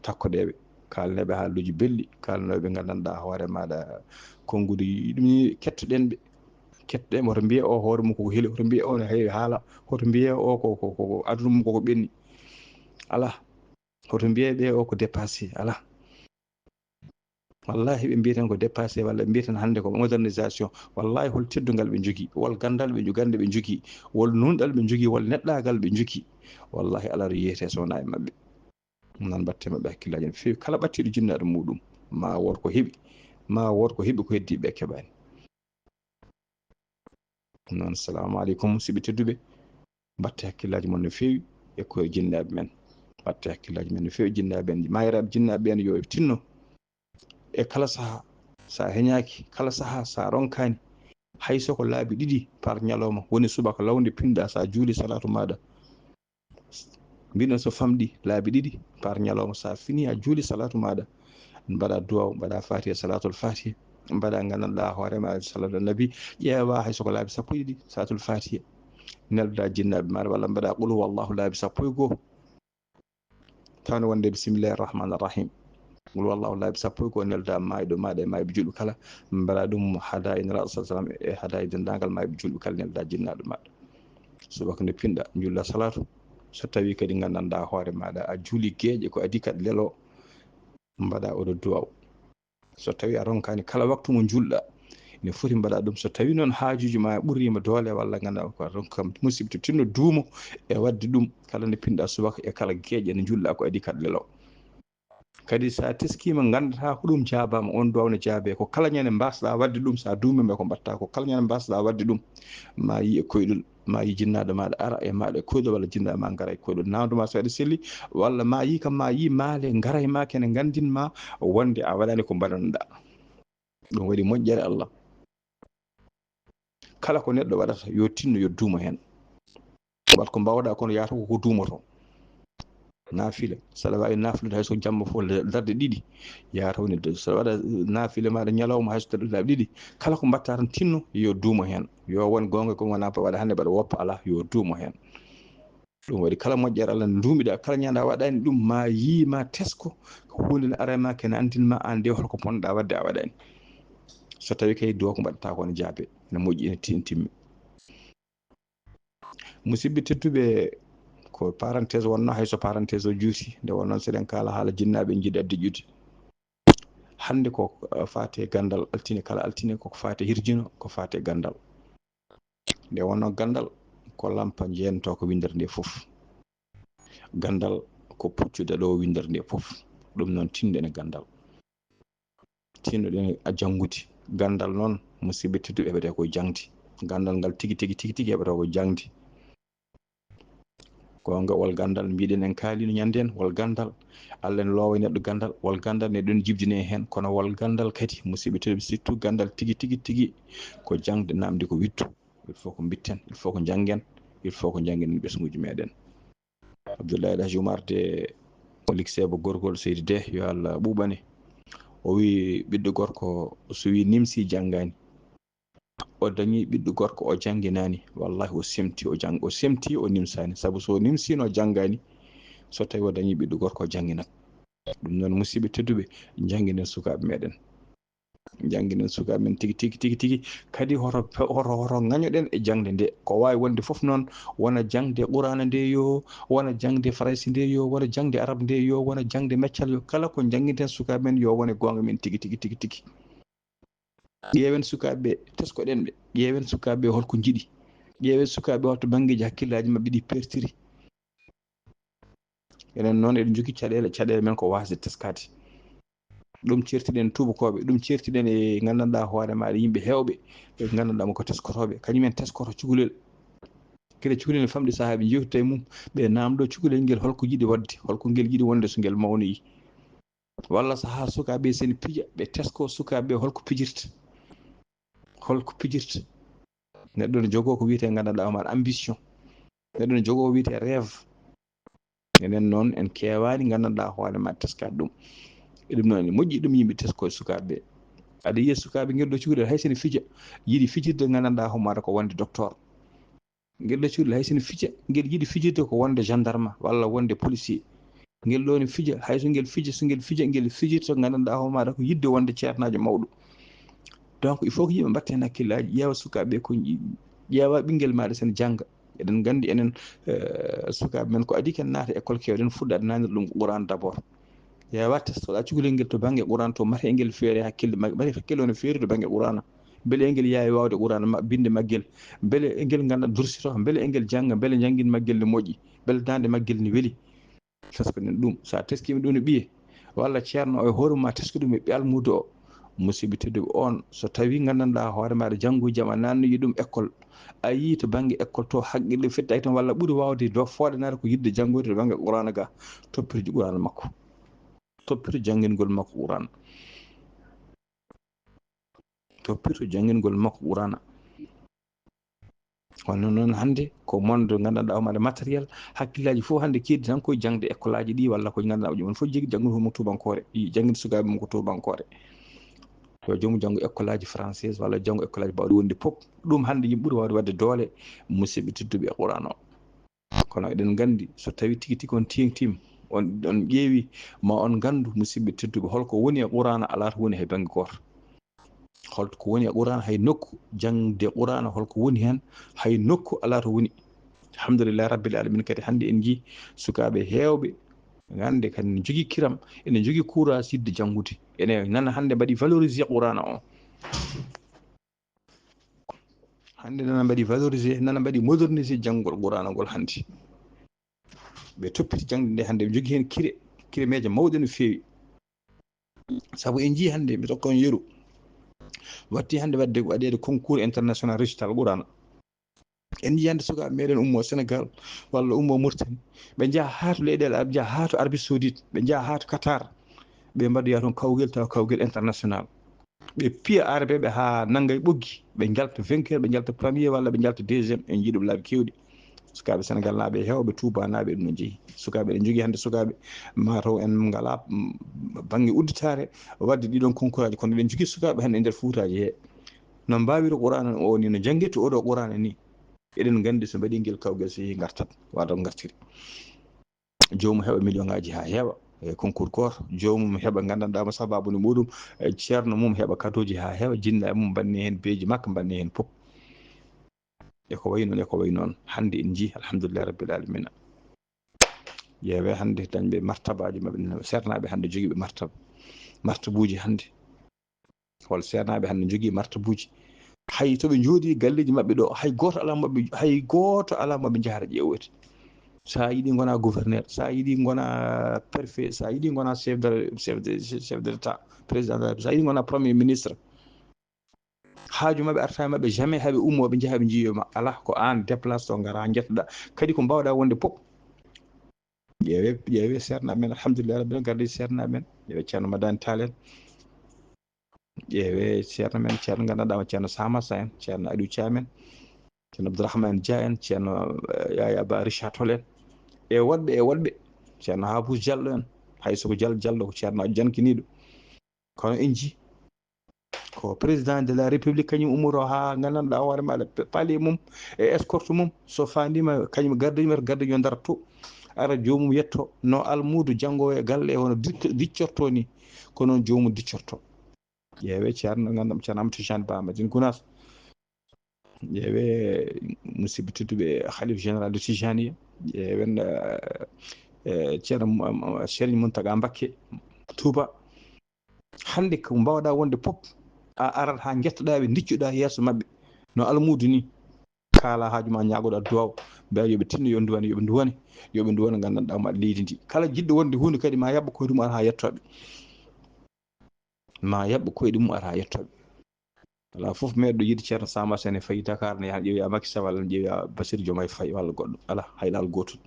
Takkoɗee ɓe. Kaalnee ɓe haaluuji belɗi, kaalnoo ɓe nganndanɗaa hoore maaɗa konnguɗi ɗum ni, kettoɗen ɓe. Kettoɗen ɓe, hoto mbiyee o hoore mum koko heli, hoto mbiyee o no heewi haala, hoto mbiyee o ko, ko, ko, ko aduna mum koko ɓenni. Alaa. Hoto mbiyee ɓe o ko dépassé, alaa. Wallahi ɓe mbiyeten ko dépassé, walla ɓe mbiyeten hannde ko modernisation. Wallahi hol teddungal ɓe njogii, wol ganndal ɓe njo-, gannde ɓe njogii, wol nuunɗal ɓe njogii, wol neɗɗaagal ɓe njogii. Wallahi alaa ɗo yiyetee so wonaa e maɓɓe. Ɗum noon mbaɗte maɓɓe hakkillaaji no feewi. Kala ɓattiiɗo jinnaaɗo muuɗum, ma wood ko heɓi, ma wood ko heɓi ko heddii ɓe keɓaani. Ɗum noon, assalamu aleykum, musidɓe tedduɓe. Mbaɗte hakkillaaji mon no feewi e ko e jinnaaɓe men. Mbaɗte hakkillaaji men no feewi, jinnaaɓe men, maayiraaɓe jinnaaɓe ɓen yo tinno. E kala sahaa, so a heñaaki, kala sahaa so a ronkaani, hay so ko laabi ɗiɗi par ñalawma, woni subaka law nde pinɗaa, so a juuli salaatu maaɗa, mbiɗen so famɗi laabi ɗiɗi par ñalawma, so a fini a juuli salaatu maaɗa, mbaɗa duwaaw, mbaɗa fatiha, salaatul fatiha, mbaɗa nganndanɗaa hoore ma salaatul annabi, ƴeewa hay so ko laabi sappo e ɗiɗi salaatul fatiha, nelda jinnaaɓe maaɗa, walla mbaɗa qul huwallahu laabi sappo e goo. Tawde wonde bisimillahi rahmani rahim. Qul huwallahu laabi sappo e goo, nelda maayɗo maaɗa e maayɓe julɓe kala, mbaɗa ɗum hada e Nelaaɗo sa sallam, e hada e denndaangal maayɓe julɓe kala, nelda jinnaaɗo maaɗa. Subaka nde pinɗa, njulla salaatu. So tawi kadi nganndanɗaa hoore maaɗa a juuli geeƴe ko adii kadi lelo, mbaɗa oɗo duwaaw. So tawi a ronkaani, kala waktu mo njuulɗa, ene foti mbaɗa ɗum. So tawi noon haajuuji ma ɓuriima doole walla nganndanɗaa ko a ronka kam, musidɓe, to tinno duumo e waɗde ɗum kala nde pinɗa subaka e kala geeƴe nde njuulɗa ko adii kadi lelo. Kadi so a teskiima, nganndataa ko ɗum jaabaama, on duwaaw ne jaabee. Ko kala ñande mbaasɗaa waɗde ɗum, so a duumiima ko mbaɗtaa, ko kala ñande mbaasɗaa waɗde ɗum, ma yii e koyɗol, ma yii jinnaaɗo maaɗa ara e maaɗa e koyɗol, walla jinnaaɗo ma ngara e koyɗol. Naamndu ma so aɗa selli, walla ma yii kam, ma yii maale ngara e ma kene nganndin ma wonde a waɗaani ko mbaɗanoɗaa. Ɗum waɗi moƴƴere Allah. Kala ko neɗɗo waɗata, yo tinno, yo duumo heen. Waɗ ko mbaawɗaa, kono yaata ko ko duumoto. Naafila, saɗa waawi naafilude hay so jamma fof darɗe ɗiɗi, yaata woni de-, saɗa waɗa naafila maaɗa ñalawma hay so darɗe laabi ɗiɗi. Kala ko mbaɗtaa tan, tinno, yo duumo heen. Yo won goonga ko wonaa waɗa hannde mbaɗa woppa, alaa, yo duumo heen. Ɗum waɗi kala moƴƴere Allah nde nduumiɗaa, kala ñande a waɗaani ɗum, ma yii, ma tesko, ko huunde ne ara e ma, kene anndin ma aan de holko ponnoɗaa waɗde a waɗaani. So tawi kay duwaaw ko mbaɗataa ko ne jaabee, ne moƴƴi, ene ti-, ene timmi. Musidɓe tedduɓe, ko parenthèse wonnoo, hay so parenthèse o juuti, nde wonnoo so eɗen kaala haala jinnaaɓe, en njiɗi addiƴƴude. Hannde ko, eh, faati e ganndal altine, kala altine koko faati e hirjino, ko faati e ganndal. Nde wonnoo ganndal ko lampa njeento ko winndere nde fof. Ganndal ko puccu daɗoowo winndere nde fof. Ɗum noon, tinnoɗen e ganndal. Tinnoɗen e janngude. Ganndal noon, musidɓe tedduɓe, heɓetee ko jaŋde. Ganndal ngal tigi, tigi, tigi, tigi heɓetee ko jaŋde. Ko nga wal ganndal mbiɗen en kaalino ñanndeen, wal ganndal. Allah ne loowa neɗɗo ganndal, wal ganndal ne ɗon jibdine heen, kono wal ganndal kadi, musidɓe tedduɓe, surtout ganndal tigi, tigi, tigi, ko jaŋde, namde ko wiɗto. Il faut ko mbitten, il faut ko njanngen, il faut ko njanngen ɓesnguuji meɗen. Abdoulaye El Hadj Oumar de, o likkseebo gorgol Seydi de, yo Allah ɓuuɓane. O wi ɓiɗɗo gorko, so wi nimsi janngaani, o dañi ɓiɗɗo gorko, o jannginaani, wallahi o semti, o jang-, o semti, o nimsaani. Sabu so o nimsiino, o janngaani, so tawi o dañi ɓiɗɗo gorko, o jannginat. Ɗum noon, musidɓe tedduɓe, njannginen sukaaɓe meɗen. Njannginen sukaaɓe men tigi, tigi, tigi, tigi. Kadi hoto, hoto, hoto ngañoɗen e jaŋde nde. Ko waawi wonde fof noon, wona jaŋde Quraana nde yo, wona jaŋde Farayse nde yo, wona jaŋde Arab nde yo, wona jaŋde meccal yo. Kala ko njannginten sukaaɓe men yo wone goonga men tigi, tigi, tigi, tigi. Ƴeewen sukaaɓe ɓe, teskoɗen ɓe. Ƴeewen sukaaɓe ɓe holko njiɗi. Ƴeewen sukaaɓe ɓe holto banngeeji hakkillaaji maɓɓe ɗi pertiri. Enen noon eɗen njogii caɗeele, caɗeele men ko waasde teskaade. Ɗum ceertiɗen tuubakooɓe, ɗum ceertiɗen e nganndanɗaa hoore maaɗa yimɓe heewɓe, ɓe nganndanɗaa mo ko teskotooɓe. Kañum en teskoto cukalel. Gila cukalel ne famɗi sahaa ɓe njewtida e mum, ɓe naamndoo cukalel ngel holko yiɗi waɗde, holko ngel yiɗi wonde so ngel mawnoyi. Walla sahaa sukaaɓe ɓe so ene pija, ɓe tesko sukaaɓe ɓe holko pijirta. Holko pijirta. Neɗɗo ne jogoo ko wiyetee nganndanɗaa hoore maaɗa ambition. Neɗɗo ne jogoo ko wiyetee rêve. Enen noon en keewaani nganndanɗaa hoore maaɗa teskaade ɗum. E ɗum noon ene moƴƴi ɗum yimɓe tesko e sukaaɓe ɓe. Aɗa yiya sukaaɓe ngel ɗo cukalel hay so ene fija, yiɗi fijirde nganndanɗaa hoore maaɗa ko wonde docteur. Ngel ɗo cukalel hay so ene fija, ngel yiɗi fijirde ko wonde gendarme walla wonde policier. Ngel ɗo ne fija, hay so ngel fija, so ngel fija, ngel fijirta ko nganndanɗaa hoore maaɗa ko yiɗde wonde ceernaajo mawɗo. Donc, il faut que yimɓe mbatta heen hakkillaaji, ƴeewa sukaaɓe ɓe ko ƴi-, ƴeewa ɓinngel maaɗa so ene jannga. Eɗen nganndi enen, eh, sukaaɓe men ko adii ken naata école keewɗen fuɗɗaade naanirde ɗum ko Qur'aana d'abord. Ƴeewa testoɗaa cukalel ngel to bannge Qur'aana to, mate ngel feere hakkille ma-, mate hakkille o ne feere to bannge Qur'aana. Mbele engel yaawi waawde Qur'aana ma-, binnde maggel. Mbele engel ngannda dursito, mbele engel jannga, mbele njanngin maggel ne moƴƴi, mbele daande maggel ne weli. Teskoɗen ɗum. So a teskiima ɗum no ɓiye, walla ceerno o e hoore mum, a tesko ɗum e ɓiye almuudo o, musidɓe tedduɓe, on so tawii nganndanɗaa hoore maaɗa jannguuji jam a naannoyi ɗum école, a yii to bannge école to haqqille fettaaki tan, walla ɓuri waawde do fooɗanaade ko yiɗde janngoyde to bannge Qur'aana ga, toppito Qur'aana makko. Toppito janngingol makko Qur'aana. Toppito janngingol makko Qur'aana. Kono noon hannde ko monde nganndanɗaa hoore maaɗa matériel, hakkillaaji fof hannde keedi tan koye jaŋde école aji ɗi, walla ko nganndanɗaa ɗum fof jogii janngude hoore mum tuubankoore, i jannginde sukaaɓe mum ko tuubankoore. Yo joomum janngu école aji française walla janngu école aji baawɗi wonde pop. Ɗum hannde yimɓe ɓuri waawde waɗde doole musidɓe tedduɓe e Qur'aana o. Kono eɗen nganndi so tawii tigi tigi on teeŋtiima, on, on ƴeewi, ma on nganndu musidɓe tedduɓe holko woni e Qur'aana alaa to woni hay bannge gooto. Holko woni e Qur'aana, hay nokku jaŋde Qur'aana holko woni heen, hay nokku alaa to woni. Alhamdulillahi Rabbil Alamina, kadi hannde en njii sukaaɓe heewɓe hannde kadi ne njogii kiram, ene njogii courage yiɗde janngude. Ene nana hannde mbaɗi valoriser Qur'aana o. Hannde nana mbaɗi valoriser, nana mbaɗi moderniser janngol Qur'aana ngol hannde. Ɓe toppiti jaŋde nde hannde, ɓe njogii heen kire, kiremeeje mawɗe no feewi. Sabu en njii hannde, mi tokka on yeru, watti hannde waɗde, waɗeede concours international récital Qur'aana. En njii hannde sukaaɓe meɗen ummo Sénégal walla ummo Mauritanie, ɓe njaha haa to leyɗeele Arab, njaha haa to Arabie Saoudite, ɓe njaha haa to Qatar, ɓe mbaɗoya toon kawgel, tawa kawgel international. Ɓe piya Arabe ɓe haa nannga e ɓoggi, ɓe njalta vainqueur, ɓe njalta premier walla ɓe njalta deuxième, en njii ɗum laabi keewɗi. Sukaaɓe Senegalnaaɓe e heewɓe Tuubanaaɓe ɗum no njeyi. Sukaaɓe, eɗen njogii hannde sukaaɓe, mataw en ngalaa, mm, bannge udditaare waɗde ɗiɗon concours aji, kono eɗen njogii sukaaɓe hannde e nder Fuutaaji he. No mbaawiri Qur'aana o ni, no janngirta oɗo Qur'aana ni. Eɗen nganndi so mbaɗii ngel kawgel so yehii ngartat, wata ngartiri. Joomum heɓa million ngaaji haa heewa e concours gooto. Joomum heɓa nganndanɗaa mo sabaabu nde muɗum, e ceerno mum heɓa kadooji haa heewa, jinna e mum mbanni heen beeji makka, mbanni heen pop. E ko wayi noon, e ko wayi noon. Hannde en njii, alhamdulillahi rabbil alamina. Ƴeewee hannde dañɓe martabaaji maɓɓe, seernaaɓe hannde jogiiɓe martaba. Martabuuji hannde. Hol seernaaɓe hannde njogii martabuuji? Hay to ɓe njooɗii galleeji maɓɓe ɗo, hay gooto alaa mo ɓe, hay gooto alaa mo ɓe njahata ƴeewoyde. Sa yiɗi ngona gouverneur, sa yiɗi ngona préfet, sa yiɗi ngona chef de chef de chef de l'état, président de la République, sa yiɗi ngona premier ministre. Haaju maɓɓe arta e maɓɓe jamais, haɓe ummo ɓe njaha ɓe njiyo ma. Ala, ko an déplace to ngara njettoɗa. Kadi ko mbawɗa wonde pop. Ƴeewe ƴeewe seernaaɓe men, alhamdulillah rabbil alamin, garde seernaaɓe men. Ƴeewe Ceerno Madani Tall en. Ƴeewe ceerno men, ceerno gandanɗa ma, ceerno Samassa en, ceerno Aliou Thiam en, ceerno Abdourahmane Dia en, ceerno eh, Yaya Ba Richard Toll en. E woɗɓe e woɗɓe, ceerno Habous Diallo en. Hay soko Diallo Diallo ko ceerno jankiniɗo. Kono en ji ko président de la république kañum ummoto ha gandanɗa hoore maɗa, pali mum e escorte mum, so fandima kañum garde mum garde yo darto, ara jomum yetto no almuudo janngo e galle e hono diccorto ni. Ko noon jomum diccorto. Ƴeewe ceerno ganduɗa ceerno Amadou Tidiane Ba Madina Gounass. Ƴeewe musidɓe tedduɓe, Khalif général de Tijaniya. Ƴeewen eh, eh, ceerno Serigne Mountaga Mbacké Touba. Hannde ko mbawɗa wonde pop, a arat ha jettoɗa ɓe, diccoɗa yeeso maɓɓe no almuudo ni. Kala haaju ma, ñaagoɗa duwaw, mbiya yoɓe tinno yo duwane, yoɓe duwane, yoɓe duwane. Gandanɗa ma leydi ndi, kala jiɗɗo wonde hunde kadi ma yaɓɓo koye ɗum ara ha yettoɓe. Ma yaɓɓo koye ɗum ara ha yettoɓe. Ala fof meɗɗo yiɗi ceerno Samassa ene fayi Dakar ne yaha ƴeewi a Macky Sall walla ƴeewi a Bassirou Diomaye Faye walla goɗɗo. Ala, hay laal gotol.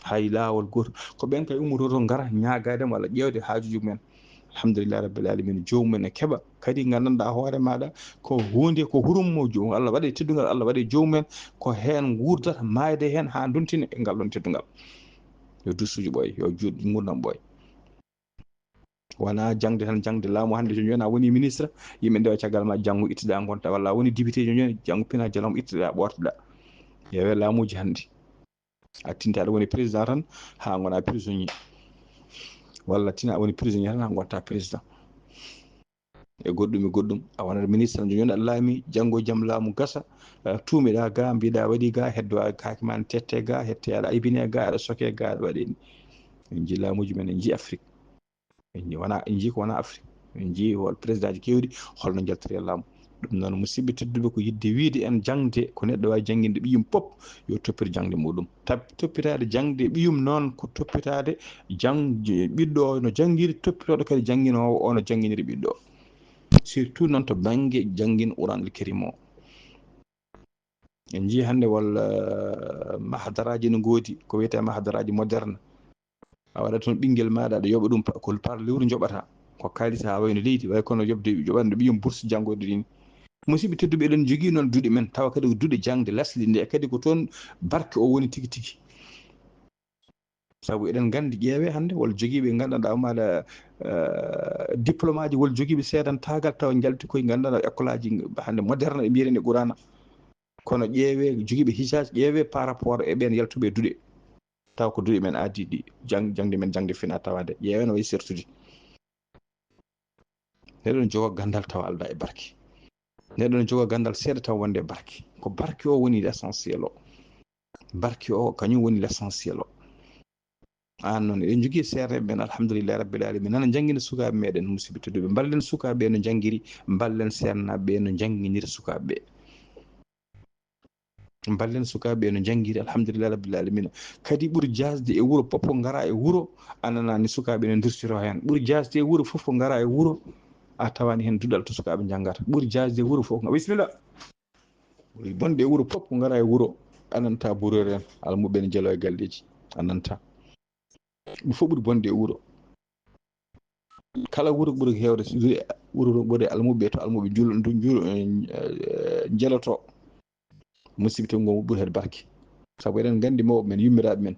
Hay laawol gootol. Ko ɓen kay ummototo ngara ñaagaade walla ƴeewde haajuuji mumen. Alhamdulillahi rabbil alamina, joomumen e keɓa kadi. Nganndanɗaa hoore maaɗa ko huunde, ko hurum mo joom Allah waɗe teddungal, Allah waɗe joomumen ko heen nguurdata, maayde heen haa ndontina e ngal ɗon teddungal. Yo dusuuji ɓooy, yo juuɗe nguurndam ɓooy. Wona jaŋde tan, jaŋde laamu. Hannde jooni jooni a woni ministre, yimɓe ndewa caggal ma, janngo ittiɗa ngonta, walla a woni député jooni jooni, janngo pina jalom ittiɗa ɓortoɗa. Yewe laamuji hannde. A tinta aɗa woni président tan haa ngona prisonnier, walla tina a woni prisonnier tan haa ngonta président. E goɗɗum e goɗɗum, a wonat ministre jooni jooni, aɗa laami, janngo jam laamu gasa, eh, tuumiɗa ga, mbiɗa waɗi ga, heddo a kaake ma ne tette ga, hette aɗa aybine ga, aɗa soke ga, aɗa waɗe ni. En ji laamuji men, en ji Afrique. En ji wona, en ji ko wona Afrique. En ji hol président ji kewɗi holno jaltori e laamu. Ɗum noon, musidɓe tedduɓe, ko yidde wiide en jaŋde, ko neɗɗo waawi jannginde ɓiyum pop, yo toppir jaŋde muɗum. Tab-, toppitaade jaŋde ɓiyum noon ko toppitaade jaŋ-, ɓiɗɗo o no janngiri, toppitooɗo kadi jannginoowo o no jannginiri ɓiɗɗo o. Surtout noon to bannge janngin Qur'an al Karim o. En njii hannde walla, eh, mahadaraaji no ngoodi, ko wiyetee mahadaraaji moderne. A waɗat toon ɓinngel maaɗa, aɗa yoɓa ɗum pa-, ko par lewru njoɓata, ko kaalis haa wayno leydi, way kono yoɓde, yoɓande ɓiyum bourse janngoyde ɗin. Musidɓe tedduɓe, eɗen njogii noon duɗe men, tawa kadi ko duɗe jaŋde lasli nde, kadi ko toon barke o woni tigi tigi. Sabu eɗen nganndi, ƴeewe hannde, wol jogiiɓe nganndanɗaa maaɗa, eh, diplôme aji, wol jogiiɓe seedantaagal, tawa njalti koye nganndanɗaa école aji hannde moderne, e mbiyeten e Qur'ana. Kono ƴeewe jogiiɓe hijaj, ƴeewe par rapport e ɓeen yaltuɓe e duɗe. Taw ko duɗe men aadi ɗi, jang-, jaŋde men, jaŋde fina tawaade. Ƴeewe no wayi sertude. Neɗɗo no jogo ganndal tawa alda e barke. Neɗɗo no jogo ganndal seeɗa tawa wonde e barke. Ko barke o woni l'essentiel o. Barke o, kañum woni l'essentiel o. Aan noon, eɗen njogii seereeɓe men, alhamdulillahi rabbil alamin, nana njanngina sukaaɓe meɗen, musidɓe tedduɓe. Mballen sukaaɓe no njanngiri, mballen seernaaɓe no njannginiri sukaaɓe ɓe. Mballen sukaaɓe no njanngiri, alhamdulillahi rabbil alamina. Kadi ɓuri jaasde e wuro, poppo ngara e wuro, a nanaani sukaaɓe no ndursiroo heen. Ɓuri jaasde e wuro fof ko ngara e wuro, a tawaani heen duɗal to sukaaɓe njanngata. Ɓuri jaasde e wuro fof, bisimilla. Ɓuri bonde e wuro fof ko ngara e wuro, a nanta bureau en, almuɓɓe ne jelo e galleeji, a nanta. Ɗum fof ɓuri bonde e wuro. Kala wuro ɓuri heewde, wuro ɓuri almuɓɓe to almuɓɓe njulo-, ndu-, njulo-, eh, njeloto. Musidɓe tedduɓe, ngol ɓuri heewde barke. Sabu eɗen nganndi mawɓe men, yummiraaɓe men,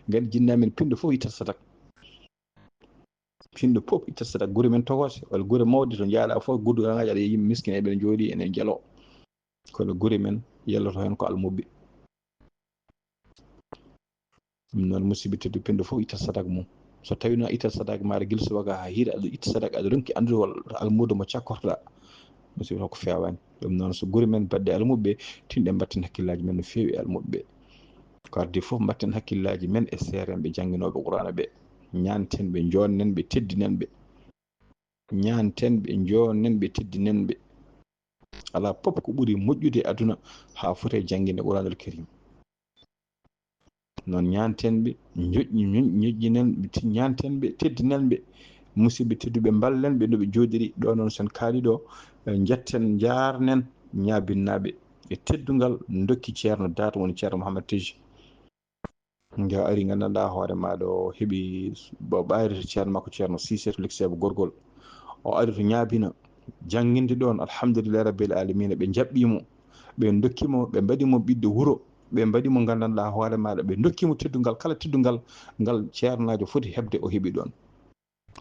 nganndi jinnaaɓe men, pinɗo fof ittata sadak. Pinɗo fof ittata sadak. Gure men tokoose, walla gure mawɗe to njaaɗa fof, guddu rangaaji aɗa yiya yimɓe miskineeɓe ene njooɗi, ene njelo. Kono gure men yelloto heen ko almuɓɓe. Ɗum noon, musidɓe tedduɓe, pinɗo fof itta sadak mum. So tawii noon a ittat sadak maaɗa gila subaka haa hiira, aɗa itta sadak, aɗa ronki anndude walla almuudo mo cakkortoɗaa, musidɓe, ko feewaani. Ɗum noon, so gure men baɗɗe almuɓɓe, tinɗen mbatten hakkillaaji men no feewi e almuɓɓe ɓe. Ko adii fof, mbatten hakkillaaji men e seerenɓe jannginooɓe Qur'aana ɓe. Ñaanten ɓe, njooɗnen ɓe, teddinen ɓe. Ñaanten ɓe, njooɗnen ɓe, teddinen ɓe. Alaa pop ko ɓuri moƴƴude e aduna haa foti e jannginde Quraanul Karim. Noon ñaanten ɓe, njoƴƴi-, njoƴƴinen ɓe, ti-, ñaanten ɓe, teddinen ɓe. Musidɓe tedduɓe, mballen ɓe no ɓe njooɗiri ɗo. Noon sen kaali ɗo, eh, njetten, njaarnen ñaabinnaaɓe e teddungal, ndokki Ceerno Daat, woni Ceerno Mouhamed Tiji. Nde o ari, nganndanɗaa hoore maaɗa, o heɓi, o ɓaari to ceerno makko, Ceerno Siise to Likseebo Gorgol. O ari to ñaabina, jannginde ɗoon, alhamdulillahi rabbil aalamiina, ɓe njaɓɓii mo, ɓe ndokki mo, ɓe mbaɗi mo ɓiɗɗo wuro, ɓe mbaɗi mo, nganndanɗaa hoore maaɗa, ɓe ndokki mo teddungal, kala teddungal ngal ceernaajo foti heɓde, o heɓi ɗoon.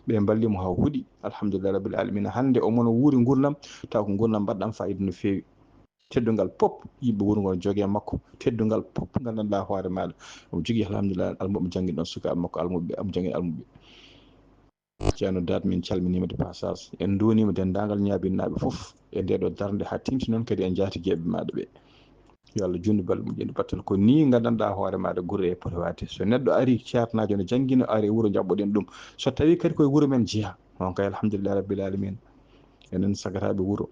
Ɓe mballi mo haa o huɗi, alhamdulillahi rabbil aalamiina. Hannde omo no wuuri nguurndam, taw ko nguurndam mbaɗɗam faayiida no feewi. Teddungal pop, yimɓe wuro ngoo jogii e makko. Teddungal pop, nganndanɗaa hoore maaɗa. Omo jogii, alhamdulillahi, almuɓɓe jannginɗo ɗoon sukaaɓe makko, almuɓɓe, omo jannginii almuɓɓe. Ceerno Daat, min calminiima de passage. En nduwaniima denndaangal ñaabinnaaɓe fof e ndee ɗoo darnde, haa teeŋti noon kadi e njaatigeeɓe maaɗa ɓe. Yo Allah juutnu balɗe moƴƴe, moƴƴere battal. Ko nii nganndanɗaa hoore maaɗa gure e poti waade. So neɗɗo arii, ceernaajo no janngina, ari e wuro, njaɓɓoɗen ɗum. So tawii kadi ko e wuro men jeyaa, on kay alhamdulillahi rabbil aalamiina. Enen sagataaɓe wuro,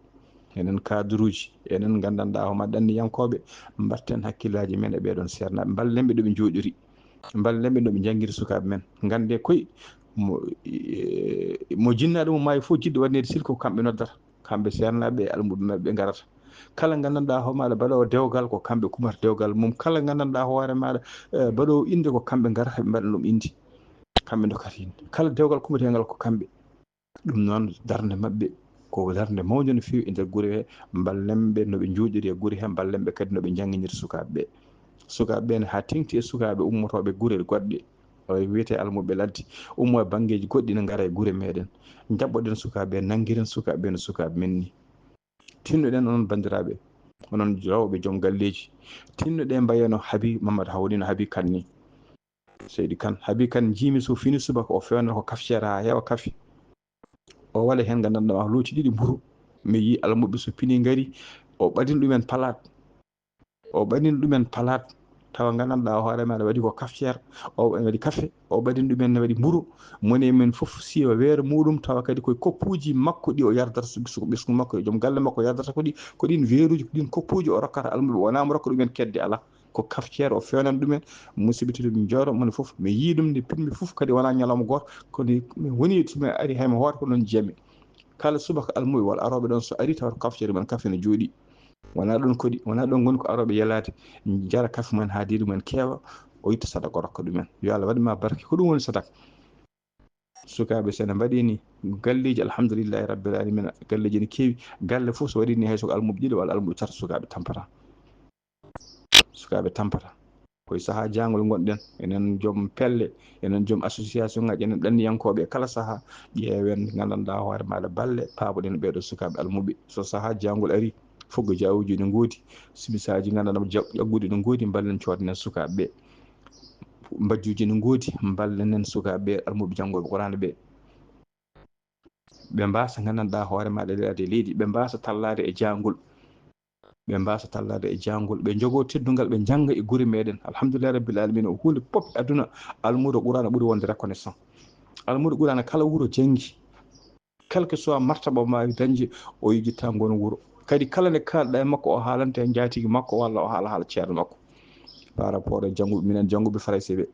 enen cadre uji, enen nganndanɗaa hoore maaɗa ɗanniyankooɓe, mbaɗten hakkillaaji men e ɓee ɗoon seernaaɓe. Mballen ɓe ɗo ɓe njooɗiri. Mballen ɓe no ɓe njanngiri sukaaɓe men. Nganndee koy mo, e, mo jinnaaɗo mum maayi fof, jiɗɗo waɗneede sirku, ko kamɓe noddata. Kamɓe seernaaɓe e almuɓɓe maɓɓe ɓe ngarata. Kala nganndanɗaa hoore maaɗa baɗoowo dewgal, ko kamɓe kumata dewgal mum. Kala nganndanɗaa hoore maaɗa, eh, baɗoowo innde, ko kamɓe ngarata ɓe mbaɗa ɗum innde. Kamɓe ndokkata innde. Kala dewgal kumbateengal ko kamɓe. Ɗum noon, darnde maɓɓe ko darnde mawnde no feewi e nder gure he. Mballen ɓe no ɓe njooɗiri e gure he, mballen ɓe kadi no ɓe njannginiri sukaaɓe ɓe. Sukaaɓe ɓe ne haa teeŋti e sukaaɓe ummotooɓe gure goɗɗe, o wiyetee almuɓɓe ladde, ummo e banngeeji goɗɗi, ne ngara e gure meeɗen. Njaɓɓoɗen sukaaɓe ɓe, nanngiren sukaaɓe ɓe no sukaaɓe men ni. Tinnoɗen onon banndiraaɓe, onon rewɓe joom galleeji, tinnoɗen mbayee no Habi Mamadou Hawni, no Habi Kan ni. Seydi Kan, Habi Kan njiimi so fini subaka o feewna ko cafetière haa heewa kafe. O waɗa heen nganndanɗaa ma looci ɗiɗi mburu. Mi yii almuɓɓe so pini ngari, o ɓadini ɗumen palaat. O ɓadini ɗumen palaat. Tawa nganndanɗaa hoore maaɗa waɗi ko cafetière, o waɗi kafe, o ɓadini ɗumen ne waɗi mburu. Moni e men fof siiwa weere muuɗum, tawa kadi koye koppuuji makko ɗi o yardata, so ɓesngu, ɓesngu makko e joom galle makko yardata ko ɗi, ko ɗiin weeruuji, ko ɗiin koppuuji o rokkata almuɓɓe. Wonaa mo rokka ɗumen kedde, alaa. Ko cafetière o feewnan ɗumen. Musidɓe tedduɓe, mi jooɗo moni fof, mi yii ɗum nde pinmi fof, kadi wonaa ñalawma gooto, kono mi woni tuma ari hay mi hoota ko noon jiyami. Kala subaka almuɓɓe walla arooɓe ɗoon so ari tawa ko cafetière mum kafe no jooɗii. Wonaa ɗoon koɗi, wonaa ɗoon ngoni ko arooɓe yelaade, njara kafe mum haa deedi mum keewa, o itta sadaka o rokka ɗumen. Yo Allah waɗ ma barke, ko ɗum woni sadaka. Sukaaɓe so ne mbaɗi ni galleeji, alhamdulillahi rabbil aalamiina, galleeji ne keewi, galle fof so waɗi ni hay so ko almuɓɓe ɗiɗo walla almuɓɓe tato sukaaɓe tampata. Sukaaɓe tampata. Ko e sahaa jaangol ngonɗen, enen joom pelle, enen joom association ŋaaji, enen ɗanniyankooɓe e kala sahaa, ƴeewen, nganndanɗaa hoore maaɗa balle, paaboɗen ɓee ɗoo sukaaɓe almuɓɓe. So sahaa jaangol arii, foggo jaawuuji ne ngoodi, simisaaji nganndanɗaa ja-, ƴagguɗi ne ngoodi, mballen coodnen sukaaɓe ɓe. Mbajjuuji ne ngoodi, mballen sukaaɓe ɓe, almuɓɓe janngooɓe Quraana ɓe. Ɓe mbaasa nganndanɗaa hoore maaɗa lelaade e leydi, ɓe mbaasa tallaade e jaangol. Ɓe mbaasa tallaade e jaangol, ɓe njogoo teddungal, ɓe njannga e gure meeɗen. Alhamdulillahi rabbil aalamiina, o huunde pop e aduna, almuudo Quraana ɓuri wonde reconnaissant. Almuudo Quraana kala wuro janngi, quel que soit martaba mo waawi dañde, o yejjittaa ngoon wuro. Kadi kala nde kaalɗaa e makko, o haalanta e njaatigi makko walla o haala haala ceerno makko. Par rapport e jannguɓe, minen jannguɓe Farayse ɓe.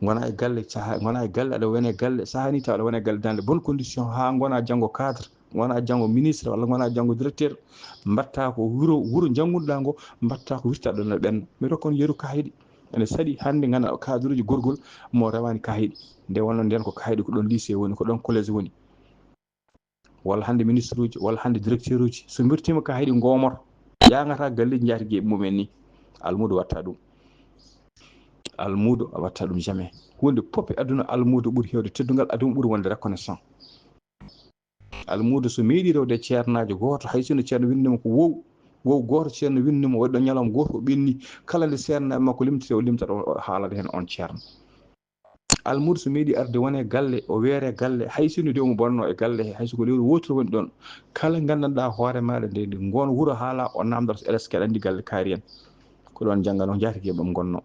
Ngona e galle, saha, ngona e galle, aɗa wona e galle, saha ni taw aɗa wona e galle dans de bonnes conditions, haa ngona janngo cadre, ngona janngo ministre, walla ngona janngo directeur, mbatta ko wuro, wuro janngunoɗaa ngo, mbatta ko wirta ɗon no ɓenno. Mi rokka on yeru kahiɗi. Ene saɗi hannde ngana cadre uji gorgol mo rewani kahiɗi. Nde wonno nden ko kahiɗi ko ɗon lycée woni, ko ɗon collège woni. Walla hannde ministre uji, walla hannde directeur uji. So mbirtiima kahiɗi ngomor, ƴaŋata galleeji njaati geeɓe mumen ni. Almuudo watta ɗum. Almuudo a watta ɗum jamais. Huunde pop e aduna almuudo ɓuri heewde teddungal, aduna ɓuri wonde reconnaissant. Almuudo so meeɗi rewde ceernaajo gooto, hay sinno ceerno winndima ko wow, wow gooto ceerno winndima, waɗi ɗo ñalawma gooto o ɓenni, kala nde seernaaɓe makko limtete, o limtata, o haalata heen on ceerno. Almuudo so meeɗi arde wone galle, o weere galle, hay sinno de omo bonno e galle he, hay so ko lewru wooturu woni ɗon, kala nganndanɗaa hoore maaɗa nde, nde ngoon wuro haala, o naamndata so eleskee, aɗa anndi galle kaari en. Ko ɗoon jannganoo njaatigi e ɓam ngonno.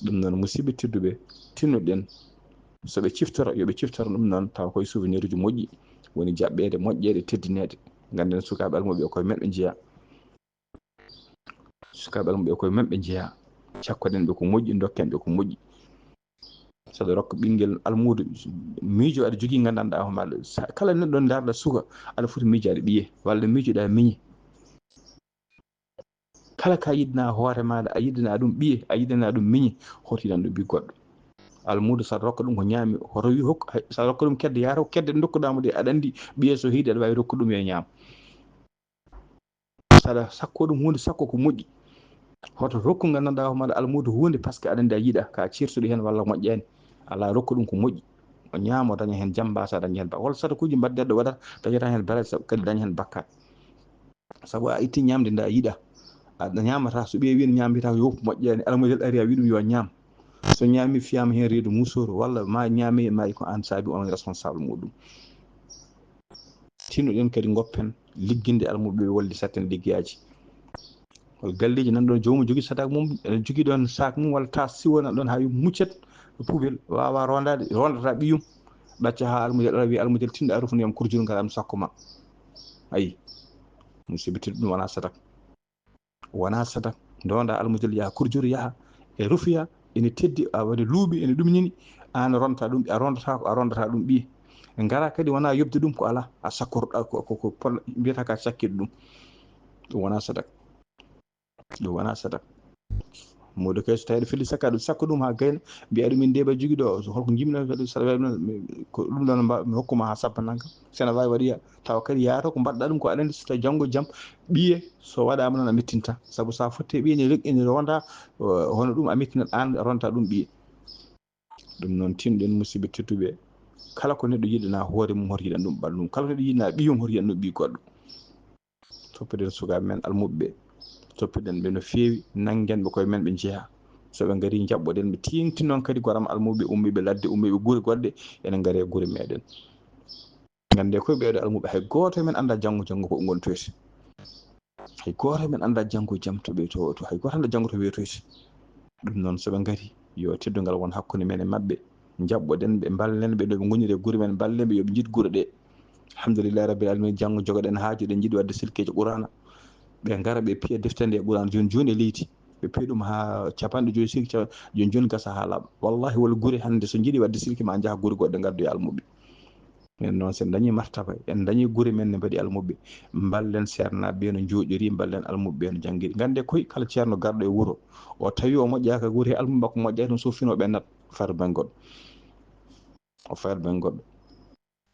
Ɗum noon, musidɓe tedduɓe, tinnoɗen so ɓe ciftora, yo ɓe ciftoro ɗum noon, tawa koye souvenir uji moƴƴi woni jaɓɓeede, moƴƴeede, teddineede. Ngannden sukaaɓe almuɓe koye men ɓe njeyaa. Sukaaɓe almuɓe koye men ɓe njeyaa. Cakkoɗen ɓe ko moƴƴi, dokken ɓe ko moƴƴi. Saɗa rokka ɓinngel almuudo miijo aɗa jogii nganndanɗaa hoore maaɗa. Kala neɗɗo ndaarɗa suka, aɗa foti miijaade ɓiye, walla miijoɗaa miñi. Kala ka yiɗnaa hoore maaɗa, a yiɗnaa ɗum ɓiye, a yiɗnaa ɗum miñi, hoto yiɗan ɗum ɓiy goɗɗo. Almuudo saɗa rokka ɗum ko ñaami, hoto wi hokku, saɗa rokka ɗum kedde, yaata ko kedde ɗe ndokkuɗaa mo ɗe, aɗa anndi ɓiye so hiɗi aɗa waawi rokkude ɗum yo ñaam. Saɗa sakko ɗum huunde, sakko ko moƴƴi. Hoto rokku nganndanɗaa hoore maaɗa almuudo huunde, parce que aɗa anndi a yiɗaa, ka ceertuɗo heen walla moƴƴaani. Alaa, rokku ɗum ko moƴƴi. O ñaama, o daña heen jam, mbasa daña heen ba-, walla sadakuuji mbaɗ neɗɗo waɗata, dañata heen baraji, sabu kadi daña heen bakkaat. Sabu a itti ñaamde nde a yiɗaa. A ñaamata, so ɓiye wii ñaamata ko yoppu moƴƴaani, almuudo ari a wii ɗum yo ñaam. So ñaami fiyaama heen reedu musoro, walla ma ñaami maayi ko aan saabi on responsable muɗum. Tinnoɗen kadi ngoppen ligginde almuɓe walli satten liggeyaaji. Wal galleeji nan ɗoon joomum jogii sadak mum, ene jogii ɗoon saak mum walla taas siwo nan ɗoon haa muccet poubelle, waawaa rondaade, rondata ɓiyum. Ɗacca haa almudel ara wiya almudel tinɗa a rufniyam kurjuru ngal am sakko ma. Ayi, musiba teddu ɗum wonaa sadak. Wonaa sadak. Ndonda almudel yaha kurjuru yaha e rufiya, ene teddi, a waɗi luuɓi, ene ɗumñini, aan ronta ɗum, a rondata ko, a rondata ɗum ɓiye. Ngara kadi wonaa yoɓde ɗum ko alaa, a sakkorɗa ko, ko, ko pol-, mbiyata ka cakkit ɗum. Ɗum wonaa sadak. Ɗum wonaa sadak. Mawɗo kay so tawi aɗa feli sakka ɗum, sakko ɗum haa gayna, mbiya ɗum min ndeɓa jogi ɗo, so holko jimɗa kadi saɗa wawi ɗum, mi, ko ɗum ɗon mba-, mi hokkuma haa sappo nanga. Sena wawi waɗi ya-, tawa kadi yaata ko mbaɗɗa ɗum ko aɗa anndi so tawi janngo jam ɓiye so waɗama noon a mettinta. Sabu sa fotte ɓiye ne rek-, ene ronda, o, hono ɗum a mettinat aan ronta ɗum ɓiye. Ɗum noon tinɗen musidɓe tedduɓe, kala ko neɗɗo yiɗana hoore mum hoto yiɗan ɗum ɓalndu mum. Kala ko neɗɗo yiɗana ɓiyum hoto yiɗan ɗum ɓiy goɗɗo. Toppiɗen sukaaɓe men almuɓe ɓe. Toppiɗen ɓe no feewi, nanngen ɓe koye men ɓe njeyaa. So ɓe ngarii njaɓɓoɗen ɓe, tiiŋti noon kadi goram almuɓe ummiiɓe ladde, ummiiɓe gure goɗɗe, ene ngaree gure meɗen. Nganndee koye ɓeeɗo almuɓe, hay gooto e men anndaa janngo, janngo ko ngontoyta. Hay gooto e men anndaa janngo jam to ɓe, to, to, hay gooto anndaa janngo to weetoyta. Ɗum noon so ɓe ngarii, yo teddungal won hakkunde men e maɓɓe. Njaɓɓoɗen ɓe, mballen ɓe no ɓe ngoniri e gure men, mballen ɓe yo ɓe njiɗ gure ɗe. Alhamdulillahi rabbil alamin, janngo jogoɗen haaju, eɗen njiɗi waɗde silkeeji Qur'aana. Ɓe ngara ɓe piya defte nde Qur'aana jooni jooni e leydi. Ɓe piya ɗum haa capanɗe joyi silki, ca-, jooni jooni gasa haa laaɓa. Wallahi wol gure hannde so njiɗi waɗde silki ma njaha gure goɗɗe ngaddoya almuɓe. Minen noon so en dañii martaba, en dañii gure men ne mbaɗi almuɓe, mballen seernaaɓe ɓe no njooɗiri, mballen almuɓe ɓe no janngiri. Nganndee koye kala ceerno garɗo e wuro, o tawi o moƴƴaaka gure he almuɓe makko moƴƴaaka ɗum so finooɓe nat fayda ben goɗɗo. O fayda ben goɗɗo.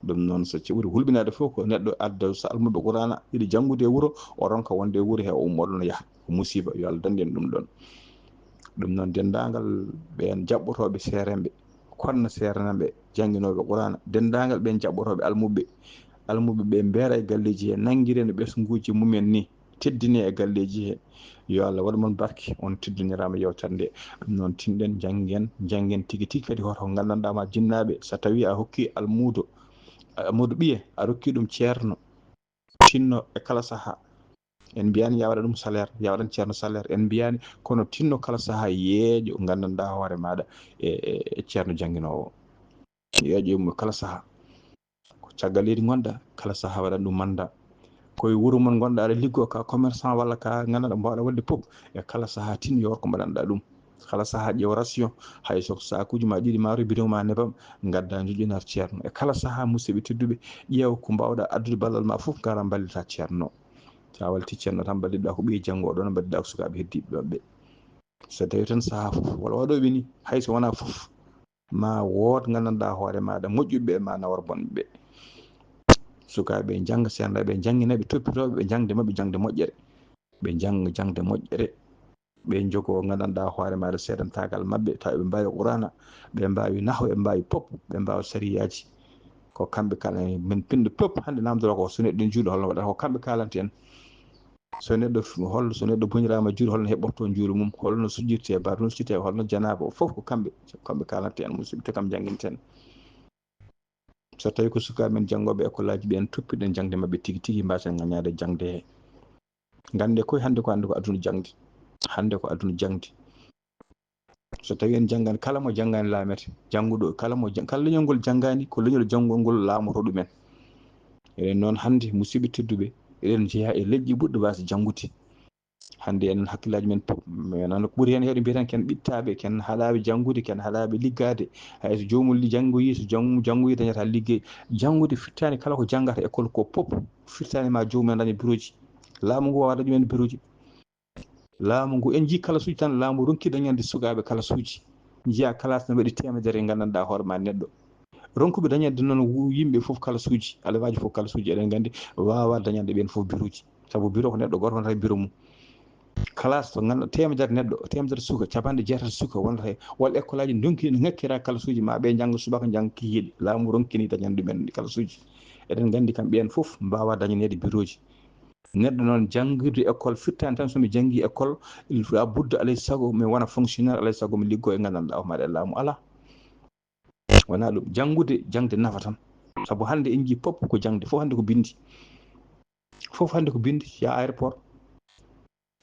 Ɗum noon, so ɓuri hulɓinaade fof ko neɗɗo adda so almuɓe Qur'aana yiɗi janngude e wuro, o ronka wonde e wuro he, o ummoo ɗoon o yaha. Ko musiba, yo Allah dandu en ɗum ɗoon. Ɗum noon, denndaangal ɓeen jaɓɓotooɓe seerenɓe, kono seerenɓe, jannginooɓe Qur'aana, denndaangal ɓeen jaɓɓotooɓe almuɓe, almuɓe ɓe mbeera e galleeji he, nanngiree no ɓesnguuji mumen ni, teddinee e galleeji he. Yo Allah waɗ mon barke, on teddiniraama yeewtere nde. Ɗum noon, tinɗen, njanngen, njanngen tigi tigi kadi hoto ko nganndanɗaa ma jinnaaɓe, so tawii a hokkii almuudo, almuudo ɓiye, a rokkii ɗum ceerno, tinno e kala sahaa. En mbiyaani ya waɗan ɗum salaire, ya waɗan ceerno salaire, en mbiyaani, kono tinno kala sahaa yeeƴo nganndanɗaa hoore maaɗa e, e, e ceerno jannginoowo. Yeeƴo e mum kala sahaa. Ko caggal leydi ngonɗaa, kala sahaa waɗan ɗum mannda. Ko e wuro mon ngonɗaa, aɗa liggoo ka commerçant walla ka nganndanɗaa mbaawɗaa waɗde pop, e kala sahaa tin yo ko mbaɗanɗaa ɗum. Kala sahaa ƴeew ration, hay so ko saakuuji ma ɗiɗi maaro, bidon ma nebam, ngaddaa njoƴƴinaa ceerno. E kala sahaa, musidɓe tedduɓe, ƴeew ko mbaawɗaa addude ballal ma fof, ngara mballitaa ceerno. So a walliti ceerno tan, mballitɗaa ko ɓiye janngo ɗoon, mballitɗaa ko sukaaɓe heddiiɓe maɓɓe. So tawii tan sahaa fof, walla waɗooɓe ni, hay so wonaa fof, ma wood nganndanɗaa hoore maaɗa moƴƴuɓe ɓe, ma nawor bonɓe ɓe. Sukaaɓe ɓe njannga, seernaaɓe ɓe njanngina ɓe, toppitoo ɓe, ɓe njaŋde maɓɓe jaŋde moƴƴere. Ɓe njannga jaŋde moƴƴere. Ɓe njogoo nganndanɗaa hoore maaɗa seedantaagal maɓɓe, tawa ɓe mbaawi Qur'aana, ɓe mbaawi nahwu, ɓe mbaawi pop, ɓe mbaawa sariyaaji. Ko kamɓe kala min pinɗo pop hannde namdoroo ko so neɗɗo ene juula holno waɗata, ko kamɓe kaalanta en. So neɗɗo f-, hol-, so neɗɗo boniraama juuɗe, holno heɓɓortoo njuulu mum, holno sujjirtee, ba ɗum sujjirtee, holno janaaba, o fof ko kamɓe, kamɓe kaalanta en, musidɓe, te kam njannginten. So tawii ko sukaaɓe men janngooɓe école aji, ɓeen toppiɗen jaŋde maɓɓe tigi tigi, mbaasen ngañaade jaŋde he. Nganndee koye hannde ko, hannde ko aduna jaŋde. Hannde ko aduna jaŋde. So tawii en njanngaani, kala mo janngaani laamete. Jannguɗo, kala mo jan-, kala leñol ngol janngaani, ko leñol janngol ngol laamoto ɗumen. Eɗen noon hannde, musidɓe tedduɓe, Eɗen jeyaa e leƴƴi ɓurɗi waasde janngude. Hannde enen hakkillaaji men pop, men noon ko ɓuri heen heewde mbiyeten ken ɓittaaɓe, ken haɗaaɓe janngude, ken haɗaaɓe liggaade. Hay so joomum li-, janngoyi, so jom-, janngoyi dañataa liggey. Janngude firtaani kala ko janngata école ko pop, firtaani ma joomum en daña birooji. Laamu ngu waawaa dañumen birooji. Laamu ngu, en njii kalasuuji tan, laamu ronki dañande sukaaɓe kalasuuji. Njiyaa kalaas no waɗi teemedere, nganndanɗaa hoore ma neɗɗo. Ronkuɓe dañande noon wu-, yimɓe fof kalasuuji, alawaaji fof kalasuuji, eɗen nganndi waawaa dañande ɓeen fof birooji. Sabu biro ko neɗɗo gooto wonata e biro mum. Kalaas to nganndu-, teemedere neɗɗo, teemedere suka, capanɗe jeetati suka wonata e walla école aji ndonki ene ŋakkira kalasuuji ma ɓe njannga subaka, njannga kikiiɗe. Laamu ronkini dañande ɗumen kalasuuji. Eɗen nganndi kam ɓeen fof mbaawaa dañaneede birooji. Neɗɗo noon janngude école firtaani tan so mi janngii école, il faut a budda alay sago mi wona fonctionnaire, alay sago mi liggoo e nganndanɗaa o maɗa e laamu. Alaa. Wonaa ɗum. Janngude, jaŋde nafa tan. Sabu hannde en njii pop ko jaŋde, fof hannde ko binndi. Fof hannde ko binndi, yaa aéroport.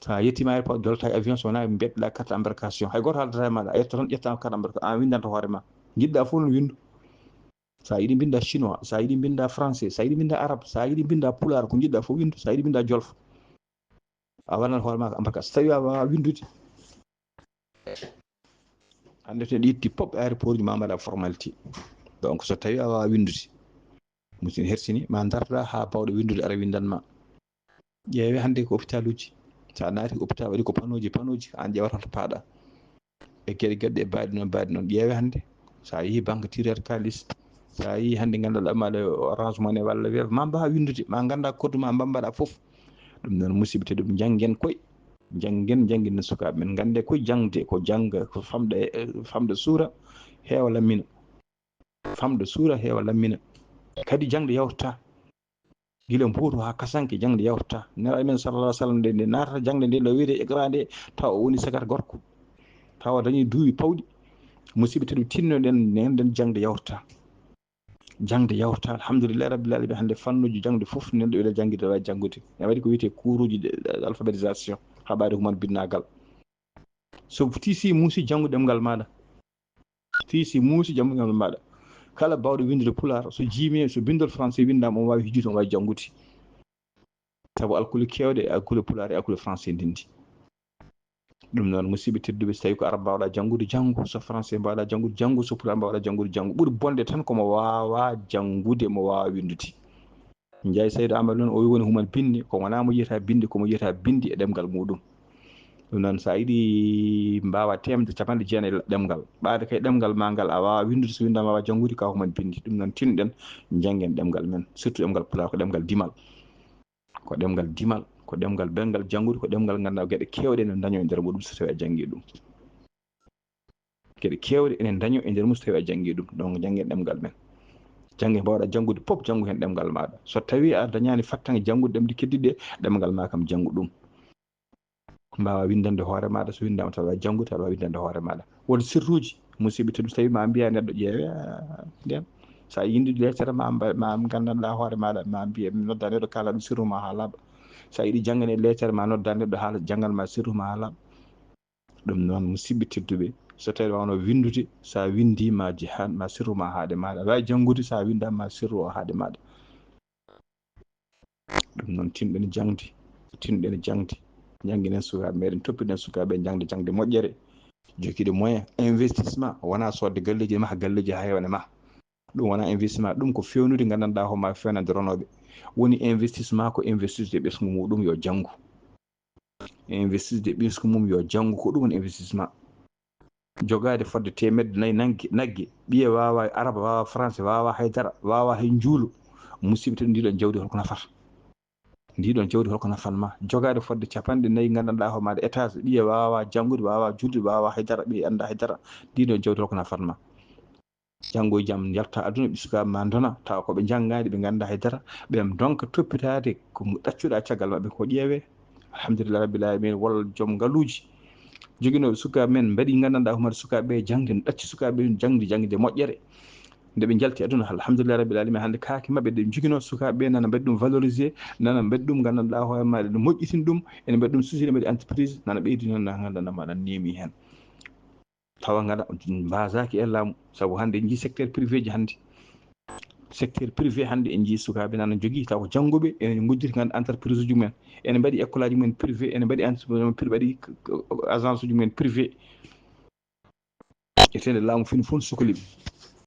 So a yettiima aéroport, jolta e avion, so wonaa mbeɗɗa carte embarcation. Hay gooto haaldata e maaɗa, a yetta tan, ƴetta carte embarcation, aan winndanta hoore ma. Njiɗɗa fof no winndu. So a yiɗi mbinnda chinois, so a yiɗi mbinnda français, so a yiɗi mbinnda arabe, so a yiɗi mbinnda pulaar, ko njiɗɗa fof winndu, so a yiɗi mbinnda jolof. A waɗanat hoore ma ko embarcation. So tawii a waawaa winndude, hannde to neɗɗo yetti pop aéroport ji ma mbaɗa formalité. Donc so tawii a waawaa winndude, musidɗo hersini, ma ndarda haa baawɗo winndude ara winndan ma. Ƴeewe hannde ko hôpital uji. So a naati ko hôpital waɗi ko panneau ji, panneau ji, aan ƴeewata holto paaɗa. E geɗe geɗe ɗe baaɗi noon, baaɗi noon. Ƴeewe hannde, so a yehii banque tireur kaalis, so a yehii hannde nganndanɗaa maɗa Orange Money walla Wave, ma mbaawa winndude, ma ngannda code ma, ma mbaɗa fof. Ɗum noon musiɓɓe tedduɓe, njanngen koy, njanngen, njanngen sukaaɓe men, nganndee koy jaŋde, ko jaŋga, ko famɗa, eh, famɗa suura, heewa lammina. Famɗa suura, heewa lammina. Kadi jaŋde yawtataa. Gila mbootu haa kasanke, jaŋde yawtataa. Nelaaɗo men sallallahu alaihi wasallam nde, nde naatata jaŋde nde, no wiyetee iqra nde, tawa o woni sagar gorko. Tawa o dañii duuɓi pawɗi. Musiɓɓe tedduɓe, tinnoɗen, nenen jaŋde yawtataa. Jaŋde yawtataa, alhamdulillahi rabbil alamin, hannde fannuuji jaŋde fof, neɗɗo ina janngi, ina waawi janngude. Ina waɗi ko wiyetee kuuruuji ɗe, alphabétisation, haɓaade ko man binnaagal. So tiisi muusi, janngu ɗemngal maaɗa. Tiisi muusi, janngu ɗemngal maaɗa. Kala baawɗo winndude pulaar, so jiimi, so binndol français winndaama, omo waawi hijjude, omo waawi janngude. Sabu alkule keewɗe, alkule pulaar e alkule français ndenndi. Ɗum noon, musiɓɓe tedduɓe, so tawii ko arab mbaawɗaa janngude, janngu. So français mbaawɗaa janngude, janngu. So pulaar mbaawɗaa janngude, janngu. Ɓuri bonde tan ko mo waawaa janngude, mo waawaa winndude. Njaay Saydu Aamadu noon, o woni human binndi, ko wonaa mo yiyata binndi, ko mo yiyata binndi e ɗemngal muuɗum. Ɗum noon, so a yiɗi mbaawaa teemedde, capanɗe jeenayi ɗemngal, ɓaade kay ɗemngal maa ngal, a waawaa winndude, so winndaama a waawaa janngude, ko a human binndi. Ɗum noon, tinɗen, njanngen ɗemngal men, surtout ɗemngal pulaar, ko ɗemngal dimal. Ko ɗemngal dimal, ko ɗemngal belngal janngude, ko ɗemngal ngannduɗaa geɗe keewɗe ene ndañoo e nder muuɗum so tawii a janngii ɗum. Geɗe keewɗe ene ndañoo e nder mum so tawii a janngii ɗum. Donc, njanngen ɗemngal men. Jannge mbaawɗaa janngude pop, janngu heen ɗemngal maaɗa. So tawii a dañaani fattange janngude ɗemɗe keddiiɗe, ɗemngal maa kam janngu ɗum. Mbaawaa winndande hoore maaɗa, so winndaama tawa a janngude, aɗa waawi winndande hoore maaɗa. Won sirruuji, musiɓɓe tedduɓe, so tawii ma mbiyaa neɗɗo ƴeewe, ah, ndeen. So a yindi leetere ma mba-, ma nganndanɗaa hoore maaɗa, ma mbiye, nodda neɗɗo kaala ɗum sirru ma haa laaɓa. So a yiɗi janngane leetere ma nodda neɗɗo haala janngan ma sirru ma haa laaɓa. Ɗum noon, musiɓɓe tedduɓe, so tawii wano winndude, so a winndii ma jihaan, ma sirru ma haaɗe maaɗa. Aɗa waawi janngude, so a winndaama ma sirru o haaɗe maaɗa. Ɗum noon, tinɗen jaŋde, tinɗen jaŋde. Njannginen sukaaɓe meɗen, toppiten sukaaɓe jaŋde, jaŋde moƴƴere. Jogiiɗo moyen, investissement, wonaa soodde galleeji ma, galleeji haa heewa ne ma. Ɗum wonaa investissement, ɗum ko feewnude nganndanɗaa hoore ma, feewnande ronooɓe. Woni investissement ko investir e ɓesngu muuɗum yo janngu. Investir e ɓesngu mum yo janngu, ko ɗum woni investissement. Jogaade fodde teemedde nayi nagge, nagge, ɓiye waawaa araba, waawaa français, waawaa haydara, waawaa hay njuulu. Musiɓɓe tedduɓe, ndiɗon jawdi holko nafata? Ndiɗon jawdi holko nafan ma? Jogaade fodde capanɗe nayi nganndanɗaa hoore maaɗa étage, ɓiye waawaa janngude, waawaa juulde, waawaa haydara, ɓiye anndaa haydara. Ndiɗon jawdi holko nafan ma? Janngo e jam yalta aduna, ɓe sukaaɓe ma ndona, tawa ko ɓe njanngaani, ɓe nganndaa hay dara, ɓe ndonka toppitaade ko ɗaccuɗaa caggal maɓɓe ko ƴeewee. Alhamdulillahi rabbil alamin, walla joom ngaluuji joginooɓe sukaaɓe men mbaɗi nganndanɗaa hoore sukaaɓe ɓe jaŋde, ɗacci sukaaɓe ɓe jaŋde, jaŋde moƴƴere. Nde ɓe njalti aduna, alhamdulillahi rabbil alamin, hannde kaake maɓɓe ɗe joginoo sukaaɓe ɓe nana mbaɗi ɗum valoriser, nana mbaɗi ɗum nganndanɗaa hoore ma, ene moƴƴitini ɗum, ene mbaɗi ɗum susi, ene mbaɗi entreprise, nana ɓeydi noon, na nganndanɗaa ma, nana neemi heen. Tawa ngala mbaasaaki e laamu, sabu hannde en njii secteur privé ji hannde. Secteur privé hannde en njii sukaaɓe nana jogii taw ko jannguɓe, ene ngojjiti nganndu entreprise uji mumen, ene mbaɗi école aji mumen privé, ene mbaɗi entreprise mumen privé, mbaɗi agence uji mumen privé. Etende laamu fini fof sukali ɓe.